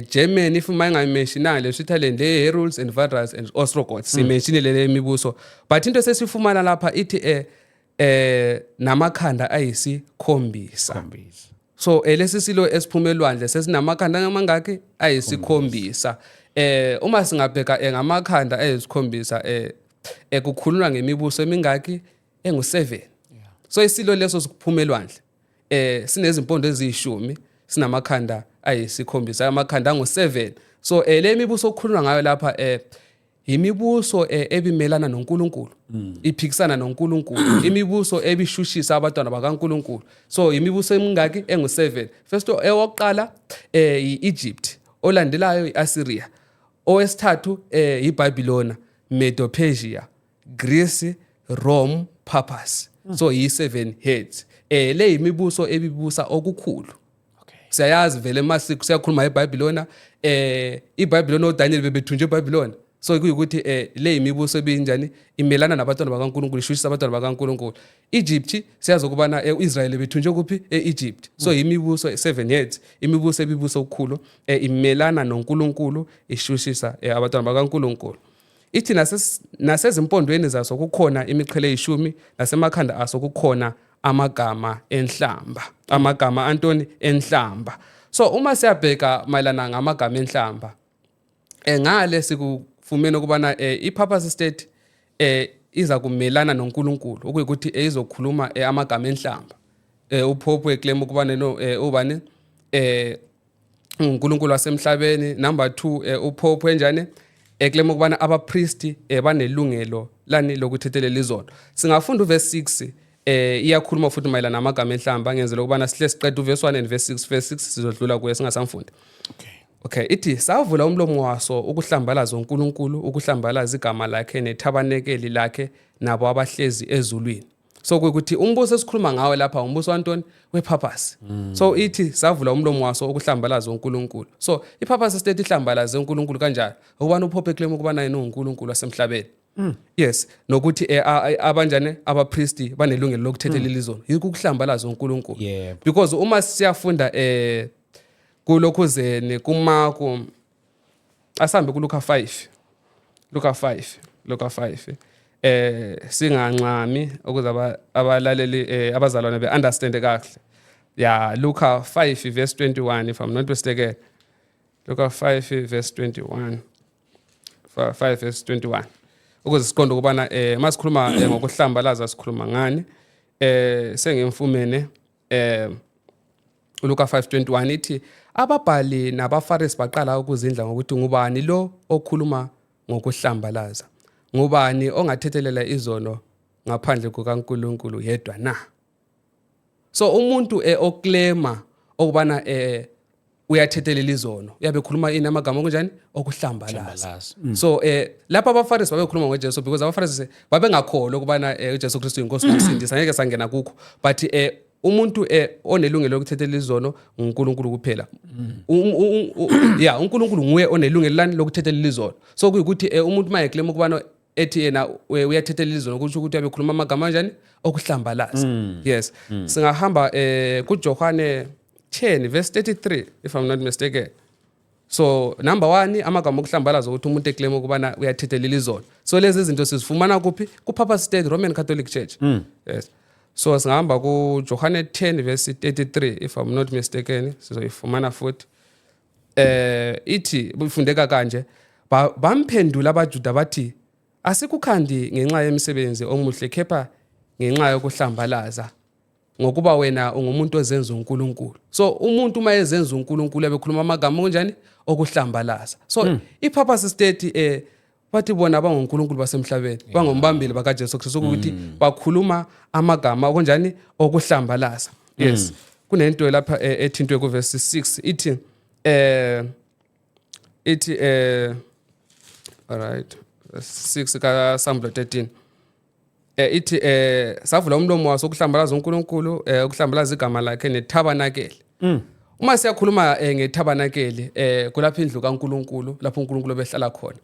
Germany, if mayingayimentionanga le Switzerland, le Heruls and Vandals and Ostrogoths, simentionile le mibuso. But into esesifumana lapha ithi namakhanda ayisikhombisa. Khombisa. So lesi silo esiphuma elwandle sesinamakhanda amangaki? Ayisikhombisa. Uma singabheka ngamakhanda ayisikhombisa, kukhulunywa ngemibuso emingaki? Engu7. So isilo leso sikuphuma elwandle sinezimpondo eziyishumi, sinamakhanda ayisikhombisa, amakhanda angu7. So le mibuso okukhulunywa ngayo lapha imibuso ebimelana noNkulunkulu, iphikisana noNkulunkulu, imibuso ebishushisa abantwana bakaNkulunkulu. So imibuso emingaki? Engu7. First, ewokuqala iEgypt, olandelayo iAssyria, owesithathu iBabylona, Medo-Persia, Greece, Rome. papacy. So yi seven heads, le imibuso ebibusa okukhulu. Siyayazi vele mase siyakhuluma eBhayibhelona, iBhayibhelona, oDaniel bebethunjwe eBhayibhelona. So kuyikuthi le imibuso ebinjani imelana nabantwana bakaNkulunkulu, ishushisa abantwana bakaNkulunkulu. Egypt, siyazi ukubana uIsrael bethunjwe kuphi? EEgypt. So imibuso seven heads, imibuso ebibuso okukhulu, imelana noNkulunkulu, ishushisa abantwana bakaNkulunkulu. Ithi nasezimpondweni zaso kukhona imiqhele eyishumi, nasemakhanda aso kukhona amagama enhlamba. Amagama antoni? Enhlamba. So uma siyabheka mayelana ngamagama enhlamba, ngale sikufumene ukubana i-papacy state iza kumelana noNkulunkulu, okuyikuthi izokhuluma amagama enhlamba. Upope eclaim ukubana no ubani uNkulunkulu wasemhlabeni. Number 2, upope enjani eclaim ukubana abapriest banelungelo lani lokuthethelela izono. Singafunda uverse 6, iyakhuluma futhi mayelana namagama enhlamba, ngenzela ukubana sihle siqede uverse 1 and verse 6. Verse 6 sizodlula kuye singasamfundi. Okay, ithi savula umlomo waso ukuhlambalaza uNkulunkulu, ukuhlambalaza igama lakhe nethabanekeli lakhe nabo abahlezi ezulwini. So kuyikuthi umbuso esikhuluma ngawo lapha umbuso wantoni? Wepapacy. So ithi savula umlomo waso ukuhlambalaza uNkulunkulu. So ipapacy state ihlambalaze uNkulunkulu kanjani? Ukubana upope claim ukubana yena uNkulunkulu wasemhlabeni. Yes, nokuthi abanjani abapristi banelungelo lokuthethelela izono. Yikho ukuhlambalaza uNkulunkulu. Because uma siyafunda kulokhuzeni kuMarko, asambe kuLuka 5. Luka 5, Luka 5. Singanxami ukuze abalaleli, abazalwane be understand kahle. Yeah, Luka 5 verse 21, if I'm not mistaken. Luka 5 verse 21. 5 verse 21. Ukuze siqonde ukubana masikhuluma ngokuhlambalaza sikhuluma ngani. Sengimfumene uLuka 5:21, ithi ababhali nabaFarisi baqala ukuzindla ngokuthi, ngubani lo okhuluma ngokuhlambalaza? Ngubani ongathethelela izono ngaphandle kukaNkulunkulu yedwa na? So umuntu oclaima okubana uyathethelela izono uyabe ekhuluma ini? Amagama okunjani? Okuhlambalaza. Hlambalaza. So lapha abaFarisi babekhuluma ngoJesu, because abaFarisi babengakholwa ukubana uJesu Kristu inkosi nomsindisi. Angeke sangena kukho, but umuntu onelungelo lokuthethelela izono nguNkulunkulu kuphela. Yeah, uNkulunkulu nguye onelungelo lani lokuthethelela izono. So kuyikuthi umuntu maye claim ukubana ethi yena uyathethelela izono, kusho ukuthi uyabe khuluma amagama kanjani? Okuhlambalaza. Yes, singahamba kuJohane 10 verse 33, if I'm not mistaken. So number 1, amagama okuhlambalaza ukuthi umuntu eclaim ukubana uyathethelela izono. So lezi zinto sizifumana kuphi? Ku Papacy State, Roman Catholic Church. Yes, so singahamba ku Johane 10 verse 33, if I'm not mistaken, sizoyifumana futhi. Ithi bufundeka kanje: Bamphendula abaJuda bathi, asikukhandi ngenxa yemisebenzi omuhle, kepha ngenxa yokuhlambalaza, ngokuba wena ungumuntu ozenza uNkulunkulu. So umuntu uma ezenza uNkulunkulu ebekhuluma amagama kanjani? Okuhlambalaza. So ipapacy state bathi bona bangoNkulunkulu basemhlabeni, bangombambeli bakaJesu Kristu, ukuthi bakhuluma amagama kanjani? Okuhlambalaza. Yes, kunento lapha ethintwe ku verse 6, ithi alright, 6 ka Sambulo 13, ithi savula umlomo waso ukuhlambalaza uNkulunkulu, ukuhlambalaza igama lakhe nethabanakele. Uma siyakhuluma ngethabanakele, kulapha indlu kaNkulunkulu, lapho uNkulunkulu behlala khona.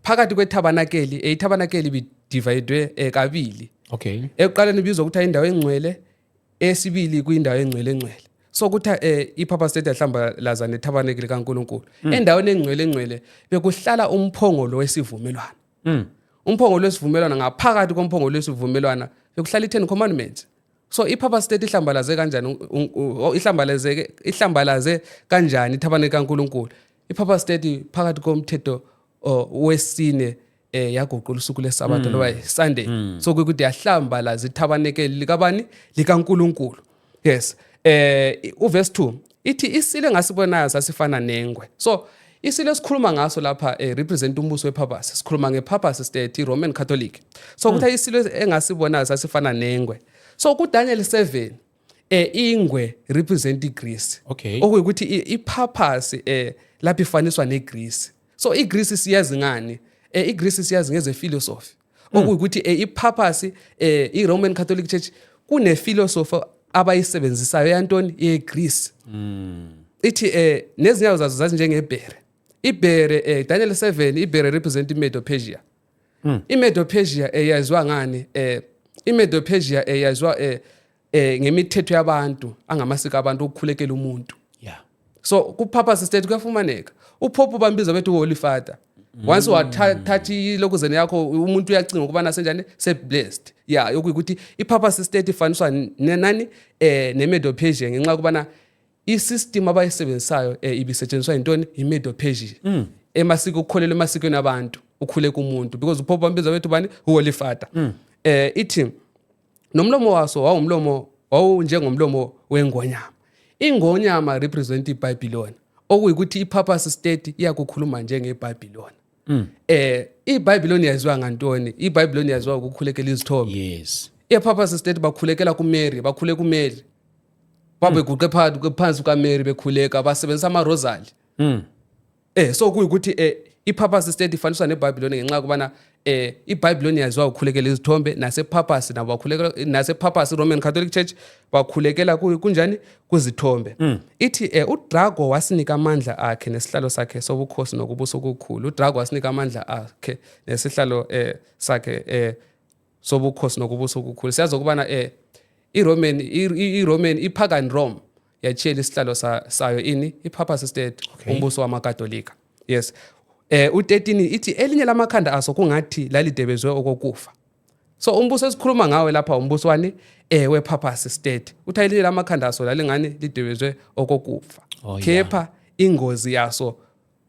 Phakathi kwethabanakeli, ithabanakeli ibidivayidwe kabili. Ekuqaleni ibizwa ukuthi indawo engcwele, esibili kuyindawo engcwele engcwele. So kuthi ipapacy state yahlambalaza nethabanakeli kaNkulunkulu. Endaweni engcwele engcwele bekuhlala umphongolo wesivumelwano. Umphongolo wesivumelwano, ngaphakathi komphongolo wesivumelwano bekuhlala i-10 Commandments. So ipapacy state ihlambalaze kanjani ihlambalaze kanjani ithabanakeli kaNkulunkulu? Ipapacy state phakathi komthetho wesine yaguqula usuku lesabatha loba Sunday. So kuyikuthi yahlambalaza ithabanekeli likabani? LikaNkulunkulu. Yes, uverse 2 ithi isilo engasibonayo sasifana nengwe. So isilo esikhuluma ngaso lapha represent umbuso wepapacy. Sikhuluma ngepapacy state, iRoman Catholic. So kuthi isilo engasibonayo sasifana nengwe. So kuDaniel 7, ingwe represent iGreece. Okuyikuthi ipapacy lapho ifaniswa neGreece. So iGreece siyazi ngani? IGreece siyazi ngeze philosophy. Okuyikuthi ipapacy, iRoman Catholic Church kunephilosophy abayisebenzisayo yantoni? YeGreece. Ithi nezinyawo zazo zazinjengebhere. Ibhere, Daniel 7, ibhere represent iMedo Persia. IMedo Persia eyaziwa ngani? IMedo Persia eyaziwa ngemithetho yabantu, angamasiko abantu, ukukhulekela umuntu. So kupapacy state kuyafumaneka upope, bambiza bethi holy father. Once wathatha ilokuzeni yakho, umuntu uyacinga ukubana senjani, se-blessed. Yeah, okuyikuthi ipapacy state ifaniswa nani? Ne-Medo Persia, ngenxa yokubana i-system abayisebenzisayo ibisetshenziswa yintoni? I-Medo Persia, emasiko, ukukholelwa emasikweni abantu, ukhule kumuntu, because upope bambiza bethi bani? Holy father. Ithi nomlomo waso wawumlomo wawunjengomlomo wengonyama. Ingonyama represent iBabylon, okuyikuthi ipapacy state iyakukhuluma njengeBabylon. IBabylon yaziwa ngantoni? IBabylon yaziwa ukukhulekela izithombe. IPapacy state bakhulekela kuMary, bakhule kuMary, babeguqe phakathi phansi kukaMary bekhuleka, basebenzisa ama-rosary. So kuyikuthi ipapacy state ifaniswa neBabylon ngenxa yokubana iBabylon yaziwa ukukhulekela izithombe, nasepapacy nabo bakhulekela, nasepapacy Roman Catholic Church bakhulekela kunjani? Kuzithombe. Ithi uDrago wasinika amandla akhe nesihlalo sakhe sobukhosi nokubusa okukhulu. UDrago wasinika amandla akhe nesihlalo sakhe sobukhosi nokubusa okukhulu. Siyazi ukubana iRoman iPagan Rome yachiyela isihlalo sayo ini? IPapacy state. Umbuso wamaKatolika, yes. U13 ithi elinye lamakhanda aso kungathi lalidebezwe okokufa. So umbuso esikhuluma ngawe lapha umbuso wani? Wepapacy state. Uthi elinye lamakhanda aso lalingani lidebezwe okokufa. Kepha ingozi yaso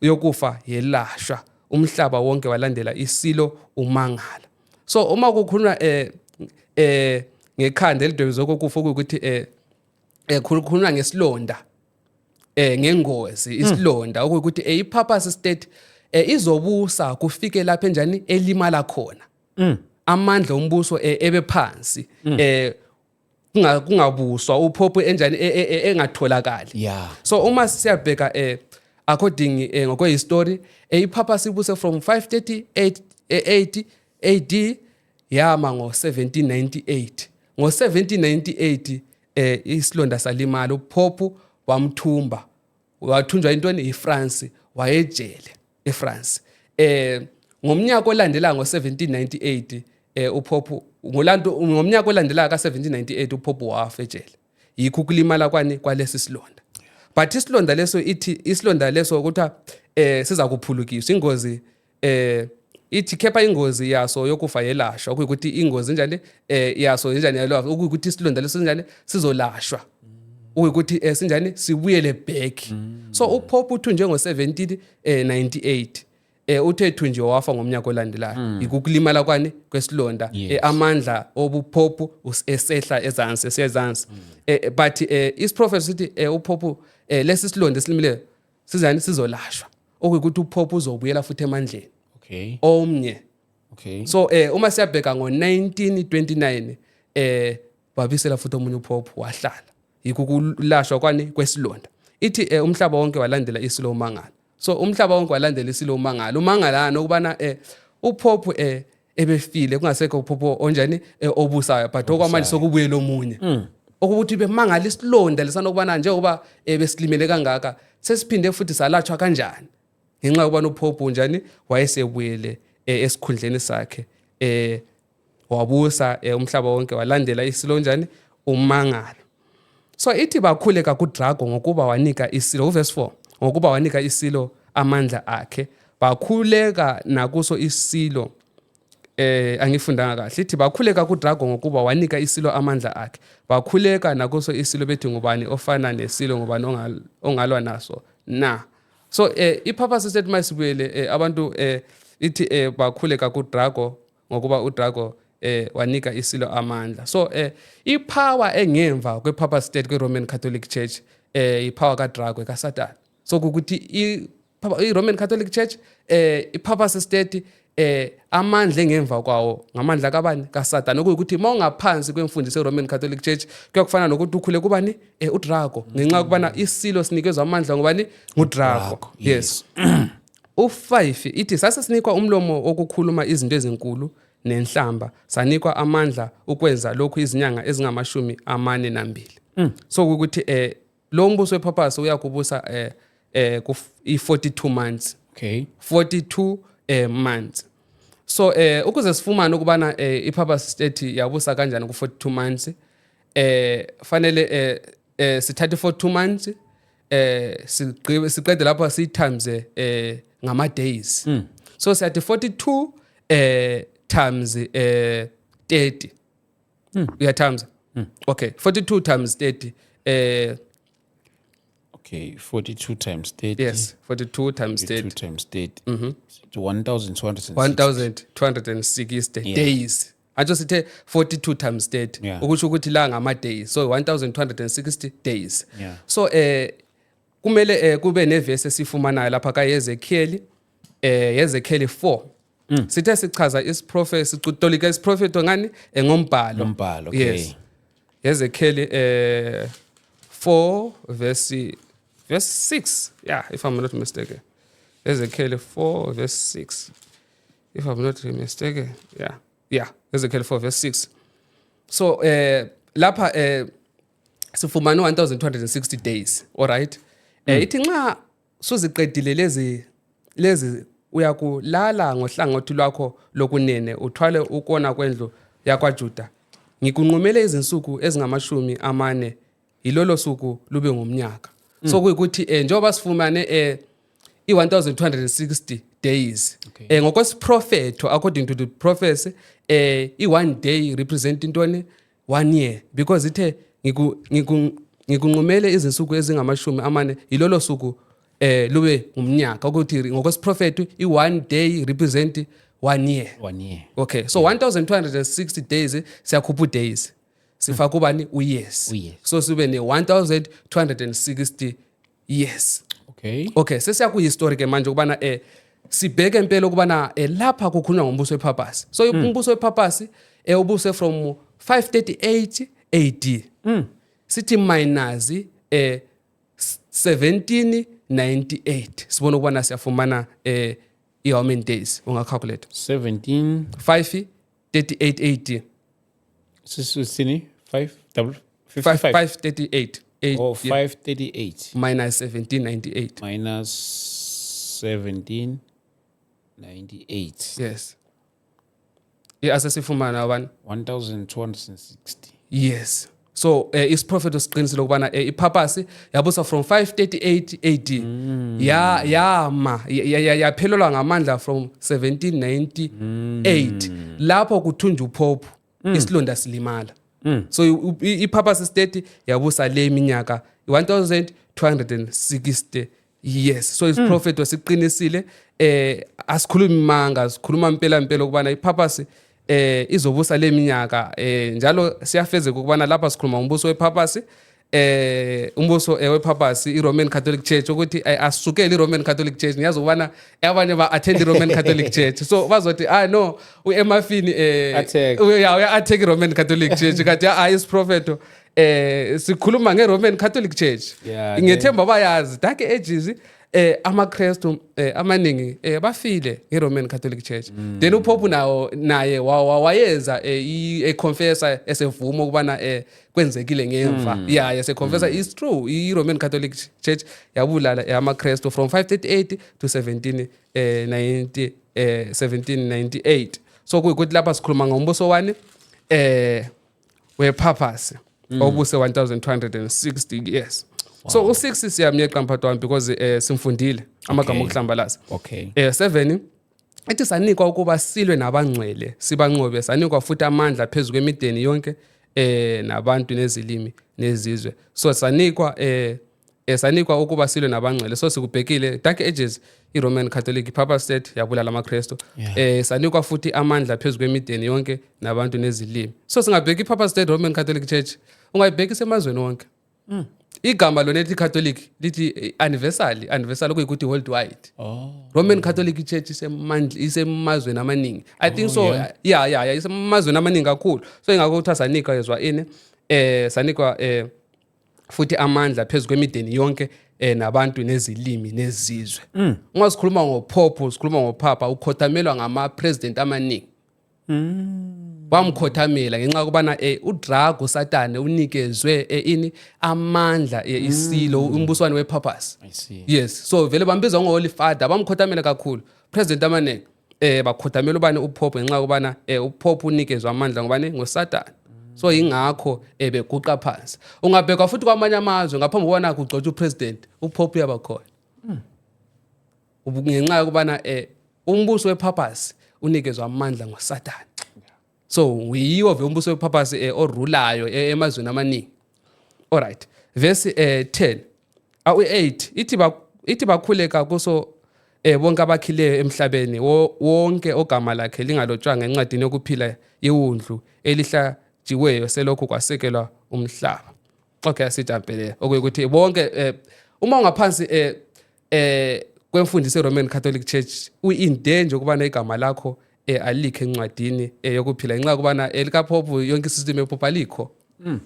yokufa yelashwa, umhlaba wonke walandela isilo umangala. So uma kukhulunywa ngekhanda elidwebezwe okokufa, okuwukuthi khulunywa ngesilonda, ngengozi, isilonda, okuwukuthi ipapacy state izobusa kufike lapha enjani? Elimala khona, amandla ombuso ebe phansi, kungabuswa upope enjani? Engatholakali. So uma siyabheka according ngokwehistory, ipapacy ibuse from 538 80 AD, yama ngo1798. Ngo1798 isilonda salimala, upope wamthumba, wathunjwa intoni? IFrance, wayejele eFrance. Ngomnyaka olandelayo ngo1798, upope ngolanto, ngomnyaka olandelayo ka1798 upope wafa ejele. Yikho ukulimala kwani? Kwalesi silonda. But isilonda leso, ithi isilonda leso kuthiwa siza kuphulukiswa ingozi. Ithi kepha ingozi yaso yokufa yelashwa, okuyikuthi ingozi njani yaso njani yelashwa, okuyikuthi isilonda leso njani? Sizolashwa, okuyikuthi sinjani? Sibuyele back. So upope uthunjwe ngo17 98, uthe thunje wafa ngomnyaka olandelayo. Ikukulimala kwani? Kwesilonda. Amandla obupopu esehla ezansi, esezansi. But isiprofethi sithi upopu, lesi silonda esilimile sizani? Sizolashwa, okuyikuthi upopu uzobuyela futhi emandleni omnye. So uma siyabheka ngo1929 babisela futhi omunye upope, wahlala. Yikho ukulashwa kwani? Kwesilonda. Ithi umhlaba wonke walandela isilo umangala. So umhlaba wonke walandela isilo umangala, umangalana ukubana upope ebefile, kungasekho upope onjani obusayo, but okwamanje sokubuyela omunye, okuthi bemangala isilonda lesana ukubana njengoba besilimele kangaka, sesiphinde futhi salatshwa kanjani, ngenxa yokubana upope unjani? Wayesebuyele esikhundleni sakhe, wabusa. Umhlaba wonke walandela isilo njani? Umangala. So ithi bakhuleka kuDrago ngokuba wanika isilo, uverse 4, ngokuba wanika isilo amandla akhe, bakhuleka nakuso isilo. Angifundanga kahle. Ithi bakhuleka kuDrago ngokuba wanika isilo amandla akhe, bakhuleka nakuso isilo bethi, ngubani ofana nesilo? Ngubani ongalwa naso na? So ipapacy state, mayisibuyele abantu, ithi bakhuleka kuDrago ngokuba uDrago wanika isilo amandla. So ipower engemva kwepapacy state kwe-Roman Catholic Church, ipower kaDrago, kaSatan. So kukuthi i-Roman Catholic Church, ipapacy state, amandla engemva kwawo ngamandla kabani? KaSatan. Okuyikuthi mawungaphansi kwemfundiso ye-Roman Catholic Church, kuyakufana nokuthi ukhule kubani? UDrago, ngenxa yokubana isilo sinikezwa amandla ngubani? NguDrago. Drago. Yes. U5 ithi sase sinikwa umlomo wokukhuluma izinto ezinkulu. nenhlamba, sanikwa amandla ukwenza lokhu izinyanga ezingama-42. So ukuthi lo mbuso wepapacy uyakubusa ku i-42 months. 42 months. So ukuze sifumane ukubana ipapacy state yabusa kanjani ku 42 months, fanele sithathe 42 months, sigqibe, siqede lapho, si times ngama days. So siyathi 42 times 30. Uya times, okay, 42 times 30. Okay, 42 times 30. Yes, 42 times 42 30. Times 30 to 1260. 1260 days. Antsho sithe 42 times 30, ukusho ukuthi la ngama days, so 1260 days. So kumele kube nevesi esifumanayo lapha kaEzekiel, Ezekiel 4. Sithe sichaza isiprofeti, sicutolika isiprofeto ngani? Ngombhalo. Ngombhalo, okay. Yes, Ezekiel 4 verse 6, yeah, if I'm not mistaken. Ezekiel 4 verse 6, if I'm not mistaken. Yeah, Ezekiel 4 verse 6. So lapha sifumana 1260 days, all right? Ithi nxa suziqedile lezi uyakulala ngohlangothi lwakho lokunene, uthwale ukona kwendlu yakwaJuda. Ngikunqumele izinsuku ezingama-40, yilolo suku lube ngumnyaka. So kuyikuthi njengoba sifumane i-1260 days, ngokwesiprofetho, according to the prophecy, i-one day represent intoni? One year, because ithe ngikunqumele izinsuku ezingama-40, yilolo suku lube ngumnyaka, ukuthi ngokwesiprofetho i-one day represent one year. One year. Okay, so 1260 days, siyakhupha days, sifaka ubani? Uyears. Uyears. So sibe ne-1260 years. Okay, sesiya kuhistory ke manje, ukubana sibheke impela ukubana lapha kukhulunywa ngombuso wepapacy. So umbuso wepapacy ubuse from 538 AD, sithi minus 1798, sibona ukubana siyafumana i-how many days. Ungacalculate. 17 538 AD. Sisini 5 double 55. 538. Or 538. Minus 1798. Minus 1798. Yes, yeah, asesifumana abantu. 1260. Yes, so isiprofeto siqinisile ukubana ipapacy yabusa from 538 AD, ya yama yaphelelwa ngamandla from 1798, lapho kuthunjwa upope, isilonda silimala. So ipapacy state yabusa le minyaka 1260 years. So isiprofeto siqinisile, asikhulumi manga, sikhuluma impela impela ukubana ipapacy izobusa le minyaka, njalo siyafezeka ukubana lapha sikhuluma ngombuso wepapacy, umbuso wepapacy, iRoman Catholic Church, ukuthi asukele iRoman Catholic Church. Ngiyazi ukubana abanye ba attend iRoman Catholic Church, so bazothi, "Ah no, uemafini Attack. Uya attack iRoman Catholic Church." Kanti hayi, isiprofeto sikhuluma ngeRoman Catholic Church. Ngethemba bayazi Dark Ages, amaKristu amaningi bafile ngeRoman Catholic Church. Then uPope nawo naye wayenza econfessa, esevuma ukubana kwenzekile ngemva. Yeah, yaseconfessa, it's true, iRoman Catholic Church yabulala amaKristu from 538 to 17 90 1798. So kuyikuthi lapha sikhuluma ngombuso wani? Wepapacy obuse 1260 years. So u6 siyamyeqa, mphathi wami, because simfundile amagama okuhlambalaza. 7 ethi sanikwa ukuba silwe nabangcwele, sibanqobe, sanikwa futhi amandla phezulu kwemideni yonke nabantu nezilimi nezizwe. So sanikwa ukuba silwe nabangcwele. So sikubhekile Dark Ages, iRoman Catholic Papal State yabulala amaKristu. Sanikwa futhi amandla phezulu kwemideni yonke nabantu nezilimi. So singabheka iPapal State, Roman Catholic Church, ungayibheka isemazweni wonke. Igama lona elithi Catholic lithi anniversary, okuyikuthi worldwide. Roman Catholic Church isemandla, isemazweni amaningi, I think. So yeah, isemazweni amaningi kakhulu. So ingakho kuthiwa sanikwa yezwa ini, sanikwa futhi amandla phezulu kwemideni yonke nabantu nezilimi nezizwe. Uma sikhuluma ngopope, sikhuluma ngopapa, ukhothamelwa ngama president amaningi. Bamkhothamela ngenxa yokubana uDrago Satane unikezwe ini amandla isilo umbuswane wePurpose. I see. Yes, so vele bambiza ngo-Holy Father, bamkhothamela kakhulu. President amaningi bakhothamela ubani? UPope, ngenxa yokubana uPope unikezwe amandla ngobani? NgoSatane. So ingakho beguqa phansi. Ungabheka futhi kwamanye amazwe, ngaphambi kokubana kugcotshwe upresident, uPope uyabakhona. Ngenxa yokubana umbuso wePurpose unikezwa amandla ngoSatane. So yiwo ve umbuso wePurpose orulayo emazweni amaningi. Alright, verse 10 awu 8 ithi ba ithi bakhuleka kuso bonke abakhileyo emhlabeni, wonke ogama lakhe lingalotshwanga encwadini yokuphila yewundlu elihlatshiweyo selokhu kwasekelwa umhlaba. Okay, asijampele okuyikuthi bonke uma ungaphansi kwemfundiso eRoman Catholic Church, uyi-in danger ukubana igama lakho alikho encwadini yokuphila, ngenxa yokubana elikaPope, yonke isystem yePope alikho.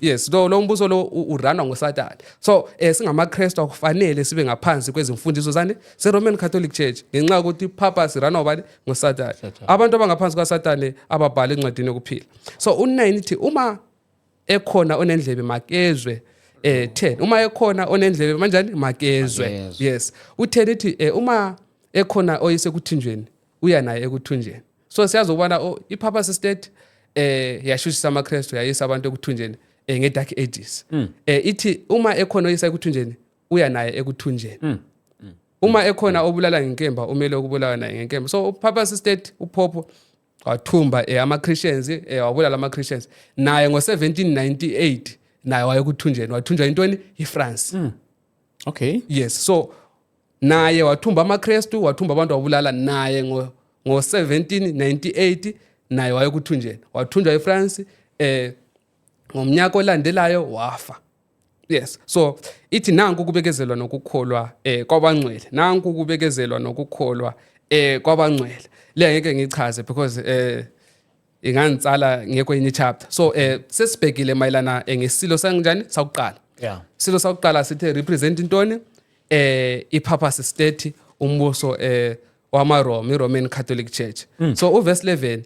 Yes, lo mbuso lo urunwa ngoSatane. So singamaKristu akufanele sibe ngaphansi kwezimfundiso zani? Se-Roman Catholic Church, ngenxa yokuthi iPurpose irunwa ubani? NgoSatane. Abantu abangaphansi kwaSatane ababhala encwadini yokuphila. So u9 ithi uma ekhona onendlebe makezwe. 10, uma ekhona onendlebe manjani? Makezwe. Makezwe. Yes, u10 ithi uma ekhona oyisekuthinjweni, uya naye ekuthunjeni. So siyazi ukubana, oh, iPurpose State yashushisa amaKristu, yayisa abantu ekuthunjeni nge-Dark Ages. Ithi uma ekhona oyisa ekuthunjeni, uya naye ekuthunjeni. Uma ekhona obulala ngenkemba, umele ukubulawa naye ngenkemba. So uPurpose State, uPope wathumba ama-Christians, wabulala ama-Christians. Naye ngo-1798 naye wayekuthunjeni, wathunjwa intoni? IFrance. Yes, so naye wathumba amaKristu, wathumba abantu, wabulala. Naye ngo-1798 naye wayekuthunjeni, wathunjwa eFrance. Ngomnyaka olandelayo wafa. Yes, so ithi nanku kubekezelwa nokukholwa kwabangcwele, nanku kubekezelwa nokukholwa kwabangcwele. Le ngeke ngichaze because ingangitsala ngekho enye chapter. So sesibhekile mayelana ngesilo sanjani sakuqala. Silo sakuqala sithe represent intoni? IPurpose State, umbuso wamaRoma, iRoman Catholic Church. So uverse 11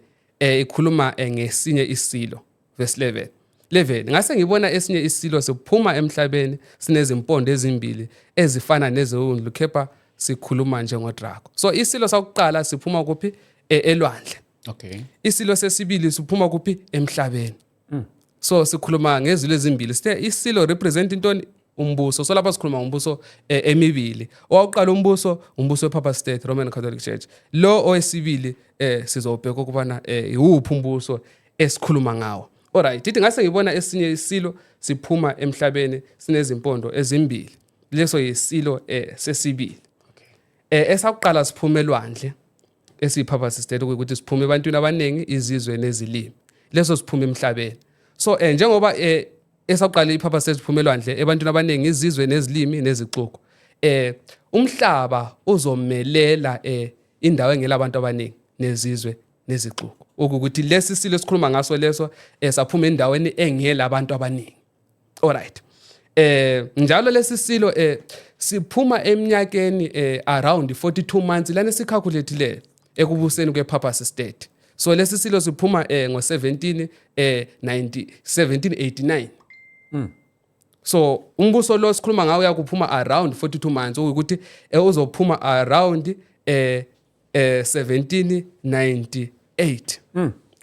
ikhuluma ngesinye isilo. Verse 11 11: Ngase ngibona esinye isilo siphuma emhlabeni, sinezimpondo ezimbili ezifana nezewundlu, kepha sikhuluma njengodrago. So isilo sakuqala siphuma kuphi? Elwandle. Isilo sesibili siphuma kuphi? Emhlabeni. So sikhuluma ngezilo ezimbili. Sithe isilo represent intoni? Umbuso. So lapha sikhuluma ngombuso emibili. Owakuqala umbuso, umbuso wePurpose State, Roman Catholic Church. Lo owesibili sizobheka ukubana iwuphi umbuso esikhuluma ngawo. Alright, ithi ngase ngibona esinye isilo siphuma emhlabeni, sinezimpondo ezimbili. Leso yisilo sesibili. Esakuqala siphuma elwandle, esiyiPurpose State, ukuthi siphume ebantwini abaningi, izizwe nezilimi. Leso siphuma emhlabeni. So njengoba esakuqala iPurpose State siphuma elwandle, ebantwini abaningi, izizwe nezilimi nezixuku, umhlaba uzomelela indawo engela abantu abaningi nezizwe nezixuku, ukuthi lesi silo esikhuluma ngaso leso saphuma endaweni engela abantu abaningi. Alright, njalo lesi silo siphuma eminyakeni around 42 months lana esicalculate ekubuseni kwePurpose State. So lesi silo siphuma ngo17 90 1789. So umbuso lo sikhuluma ngawo uyakuphuma around 42 months, ukuthi uzophuma around 1798.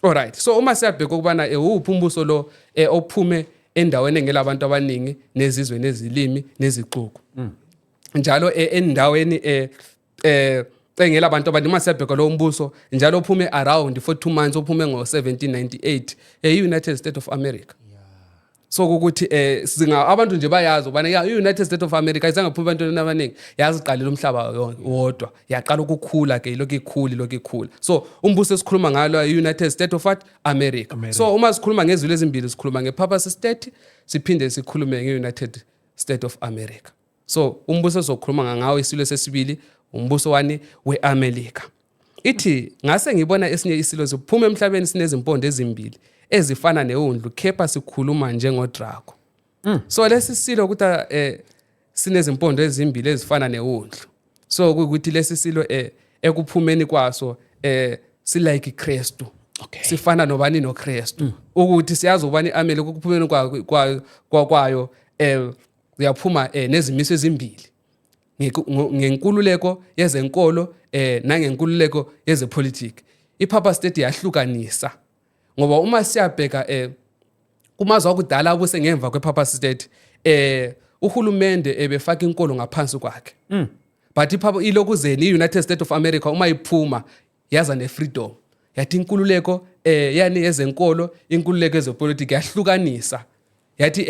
Alright, so uma siyabheka ukubana uphi umbuso lo ophume endaweni engela abantu abaningi nezizwe nezilimi nezixuku, njalo endaweni engela abantu abaningi, uma siyabheka lo mbuso njalo uphume around 42 months, uphume ngo-1798, e-United States of America. So ukuthi singa abantu nje bayazi ubana ya i-United States of America ayizange iphume ebantwini abaningi, yaziqalela umhlaba wodwa, yaqala ukukhula ke, ilokhu ikhula, ilokhu ikhula. So umbuso esikhuluma ngalo i-United States of what? America. So uma sikhuluma ngezilo ezimbili, sikhuluma nge-Purpose State, siphinde sikhulume nge-United States of America. So umbuso ezokhuluma ngawo, isilo sesibili, umbuso wani? We-America. Ithi ngase ngibona esinye isilo siphuma emhlabeni, sinezimpondo ezimbili ezifana newundlu, kepha sikhuluma njengodrago. So lesi silo ukuthi sinezimpondo ezimbili ezifana newundlu, so kuyikuthi lesi silo ekuphumeni kwaso silike Kristu. Sifana nobani? NoKristu. Ukuthi siyazi ubani iAmerica ukuphumeni kwayo uyaphuma nezimiso ezimbili, ngenkululeko yezenkolo nangenkululeko yezepolitiki. IPapa State yahlukanisa, ngoba uma siyabheka kumazwe akudala abuse ngemva kwePapa State, uhulumende ebefaka inkolo ngaphansi kwakhe, but iPapa ilokuzeni i-United States of America uma iphuma yaza ne-freedom, yathi inkululeko yani yezenkolo, inkululeko yezepolitiki, yahlukanisa, yathi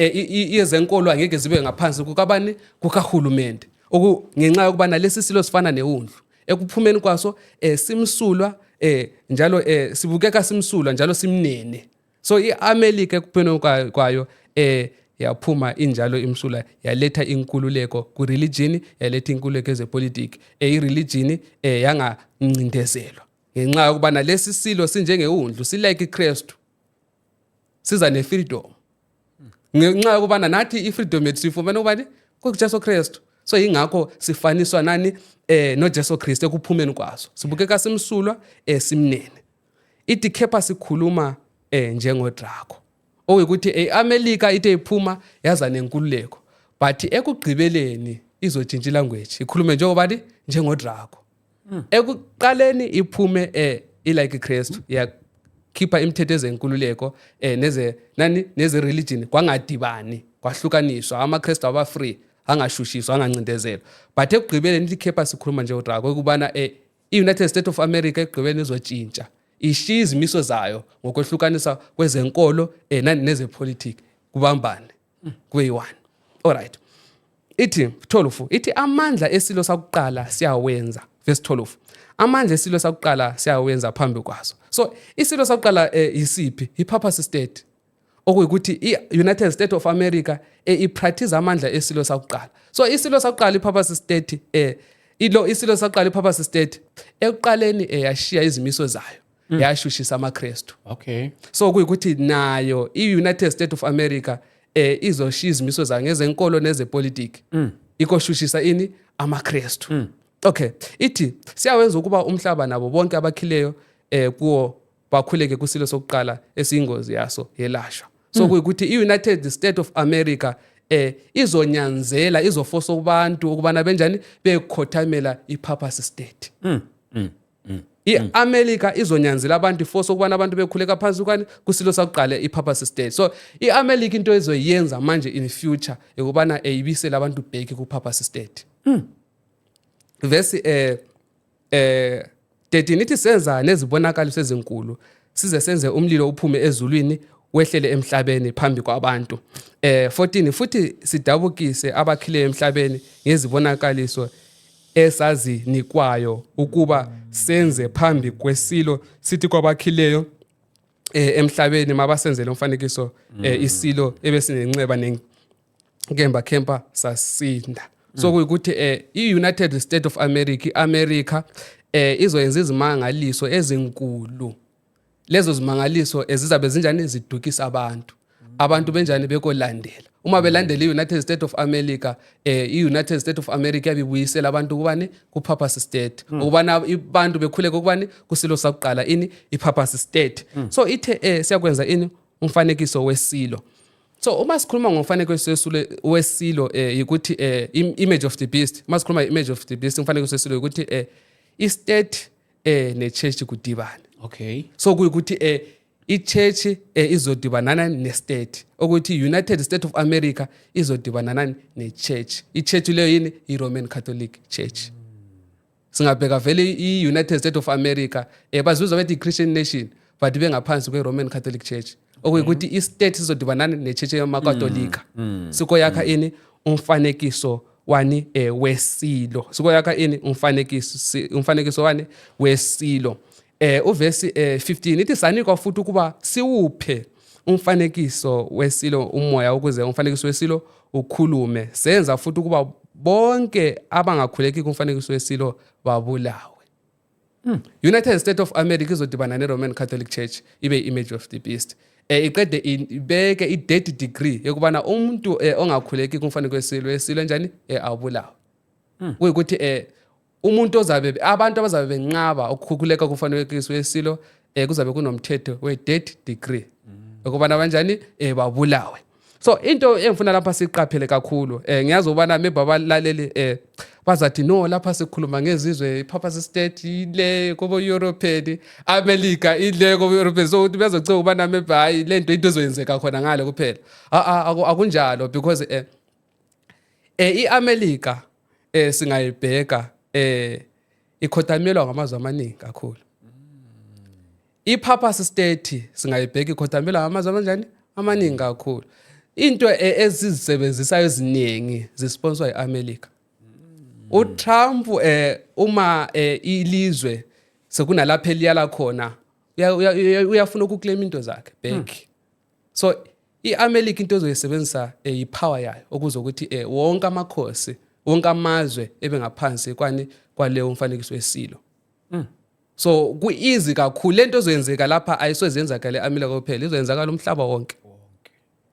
yezenkolo angeke zibe ngaphansi kukabani? Kukahulumende. Oku ngenxa yokubana lesi silo sifana newundlu ekuphumeni kwaso, simsulwa, njalo sibukeka simsulwa njalo simnene. So iAmerica ekuphumeni kwayo yaphuma injalo imsula, yaletha inkululeko ku-religion, yaletha inkululeko ezepolitiki. I-religion yangancindezelwa ngenxa yokubana lesi silo sinjengewundlu, silike iKristu, siza ne-freedom, ngenxa yokubana nathi i-freedom yethu siyifumene ubani? KuJesu Kristu. So yingakho sifaniswa nani? NoJesu Kristu. Ekuphumeni kwaso sibukeka simsulwa, simnene. Ithi kepha sikhuluma njengodrako, okuyikuthi eAmerica ithe iphuma yaza nenkululeko, but ekugqibeleni izotshintsha ilanguage, ikhulume njengobani? Njengodrako. Ekuqaleni iphume ilike Kristu, yakhipha imithetho ezenkululeko neze nani neze religion, kwangadibani, kwahlukaniswa, amaKristu aba free, angashushiswa, angancindezelwa, but ekugqibeleni ithi kepha sikhuluma njengodrako, ukubana i-United States of America ekugqibeleni izotshintsha, ishiya izimiso zayo ngokwehlukanisa kwezenkolo nani nezepolitiki, kubambane kube yi-one. Alright, ithi 12, ithi amandla esilo sakuqala siyawenza. Verse 12, amandla esilo sakuqala siyawenza phambi kwaso. So isilo sakuqala isiphi? I-Papacy State, okuyikuthi i-United States of America ipractice amandla esilo sakuqala. So isilo sakuqala i-Papacy State, ilo isilo sakuqala i-Papacy State, ekuqaleni yashiya izimiso zayo, yashushisa amaKristu. So kuyikuthi nayo i-United States of America izoshiya izimiso zayo ngezenkolo nezepolitiki, ikoshushisa ini? AmaKristu. Okay, ithi siyawenza ukuba umhlaba nabo bonke abakhileyo kuwo bakhuleke kusilo sokuqala esiyingozi yaso yelashwa. So kuyikuthi i-United States of America izonyanzela, izoforce kubantu ukubana benjani? Bekhothamela i-Papacy State. I-America izonyanzela abantu, iforce ukubana abantu bekhuleka phansi kwani? Kusilo sakuqala, i-Papacy State. So i-America into ezoyenza manje in future ukubana eyibisele abantu back ku-Papacy State. Verse 13 ithi senza nezibonakaliso ezinkulu, size senze umlilo uphume ezulwini wehlele emhlabeni phambi kwabantu. 14, futhi sidabukise abakhileyo emhlabeni ngezibonakaliso esazinikwayo ukuba senze phambi kwesilo, sithi kwabakhileyo emhlabeni mabasenzele umfanekiso isilo ebesinenxeba nenkemba, kempa sasinda. So kuyikuthi i-United States of America, iAmerica izoyenza izimangaliso ezinkulu. Lezo zimangaliso ezizabe zinjani? Zidukisa abantu. Abantu benjani? Bekolandela. Uma belandela i-United States of America, i-United States of America yabibuyisela abantu kubani? Ku-Papacy State, ukubana abantu bekhuleke kubani? Kusilo sakuqala, ini? I-Papacy State. So ithe siyakwenza ini? Umfanekiso wesilo. So uma sikhuluma ngomfanekiso wesilo, ukuthi image of the beast, uma sikhuluma image of the beast, umfanekiso wesilo, ukuthi i-state ne-church kudibane. So kuyikuthi i-church izodibana ne-state, ukuthi United States of America izodibana nani? Ne-church. I-church leyo yini? I-Roman Catholic Church. Singabheka vele i-United States of America, bazizwa bethi i-Christian nation, but bengaphansi kwe-Roman Catholic Church, okuyikuthi i-state sizodibana ne-church yamakatolika, sikoyakha ini? Umfanekiso wani? Wesilo. Sikoyakha ini? Umfanekiso umfanekiso wani? Wesilo. Uvesi 15 ithi sanikwa futhi ukuba siwuphe umfanekiso wesilo umoya, ukuze umfanekiso wesilo ukhulume, senza futhi ukuba bonke abangakhuleki kumfanekiso wesilo babulawe. United States of America izodibana ne-Roman Catholic Church, ibe i-image of the beast, iqede ibeke i-death decree yokubana umuntu ongakhuleki kumfanekiso wesilo enjani? Abulawe. Kuyikuthi umuntu ozabe, abantu abazabe benqaba ukukhuleka kumfanekiso wesilo. Kuzabe kunomthetho we-death decree ukubana banjani babulawe. So into engifuna lapha siqaphele kakhulu, ngiyazi ukubana maybe abalaleli bazathi, "No, lapha sikhuluma ngezizwe, i-Papacy State ile kubo European, America ile kubo European." So ukuthi bezocela ukubana maybe hayi, le nto into ezoyenzeka khona ngale kuphela. Akunjalo, because iAmerica singayibheka, ikhothamelwa ngamazwe amaningi kakhulu. I-Papacy State singayibheka, ikhothamelwa ngamazwe amanjani? Amaningi kakhulu. Into esizisebenzisayo eziningi zisponsor iAmerica. uTrump uma ilizwe sekunalapha eliyala khona, uyafuna ukuclaim into zakhe back. So iAmerica into ezoyisebenzisa ipower yayo ukuze ukuthi wonke amakhosi, wonke amazwe ebengaphansi kwani? Kwaleyo mfanekiso wesilo. So ku-easy kakhulu lento ezoyenzeka lapha, ayisoyenzakala eAmerica kuphela, izoyenzakala umhlaba wonke,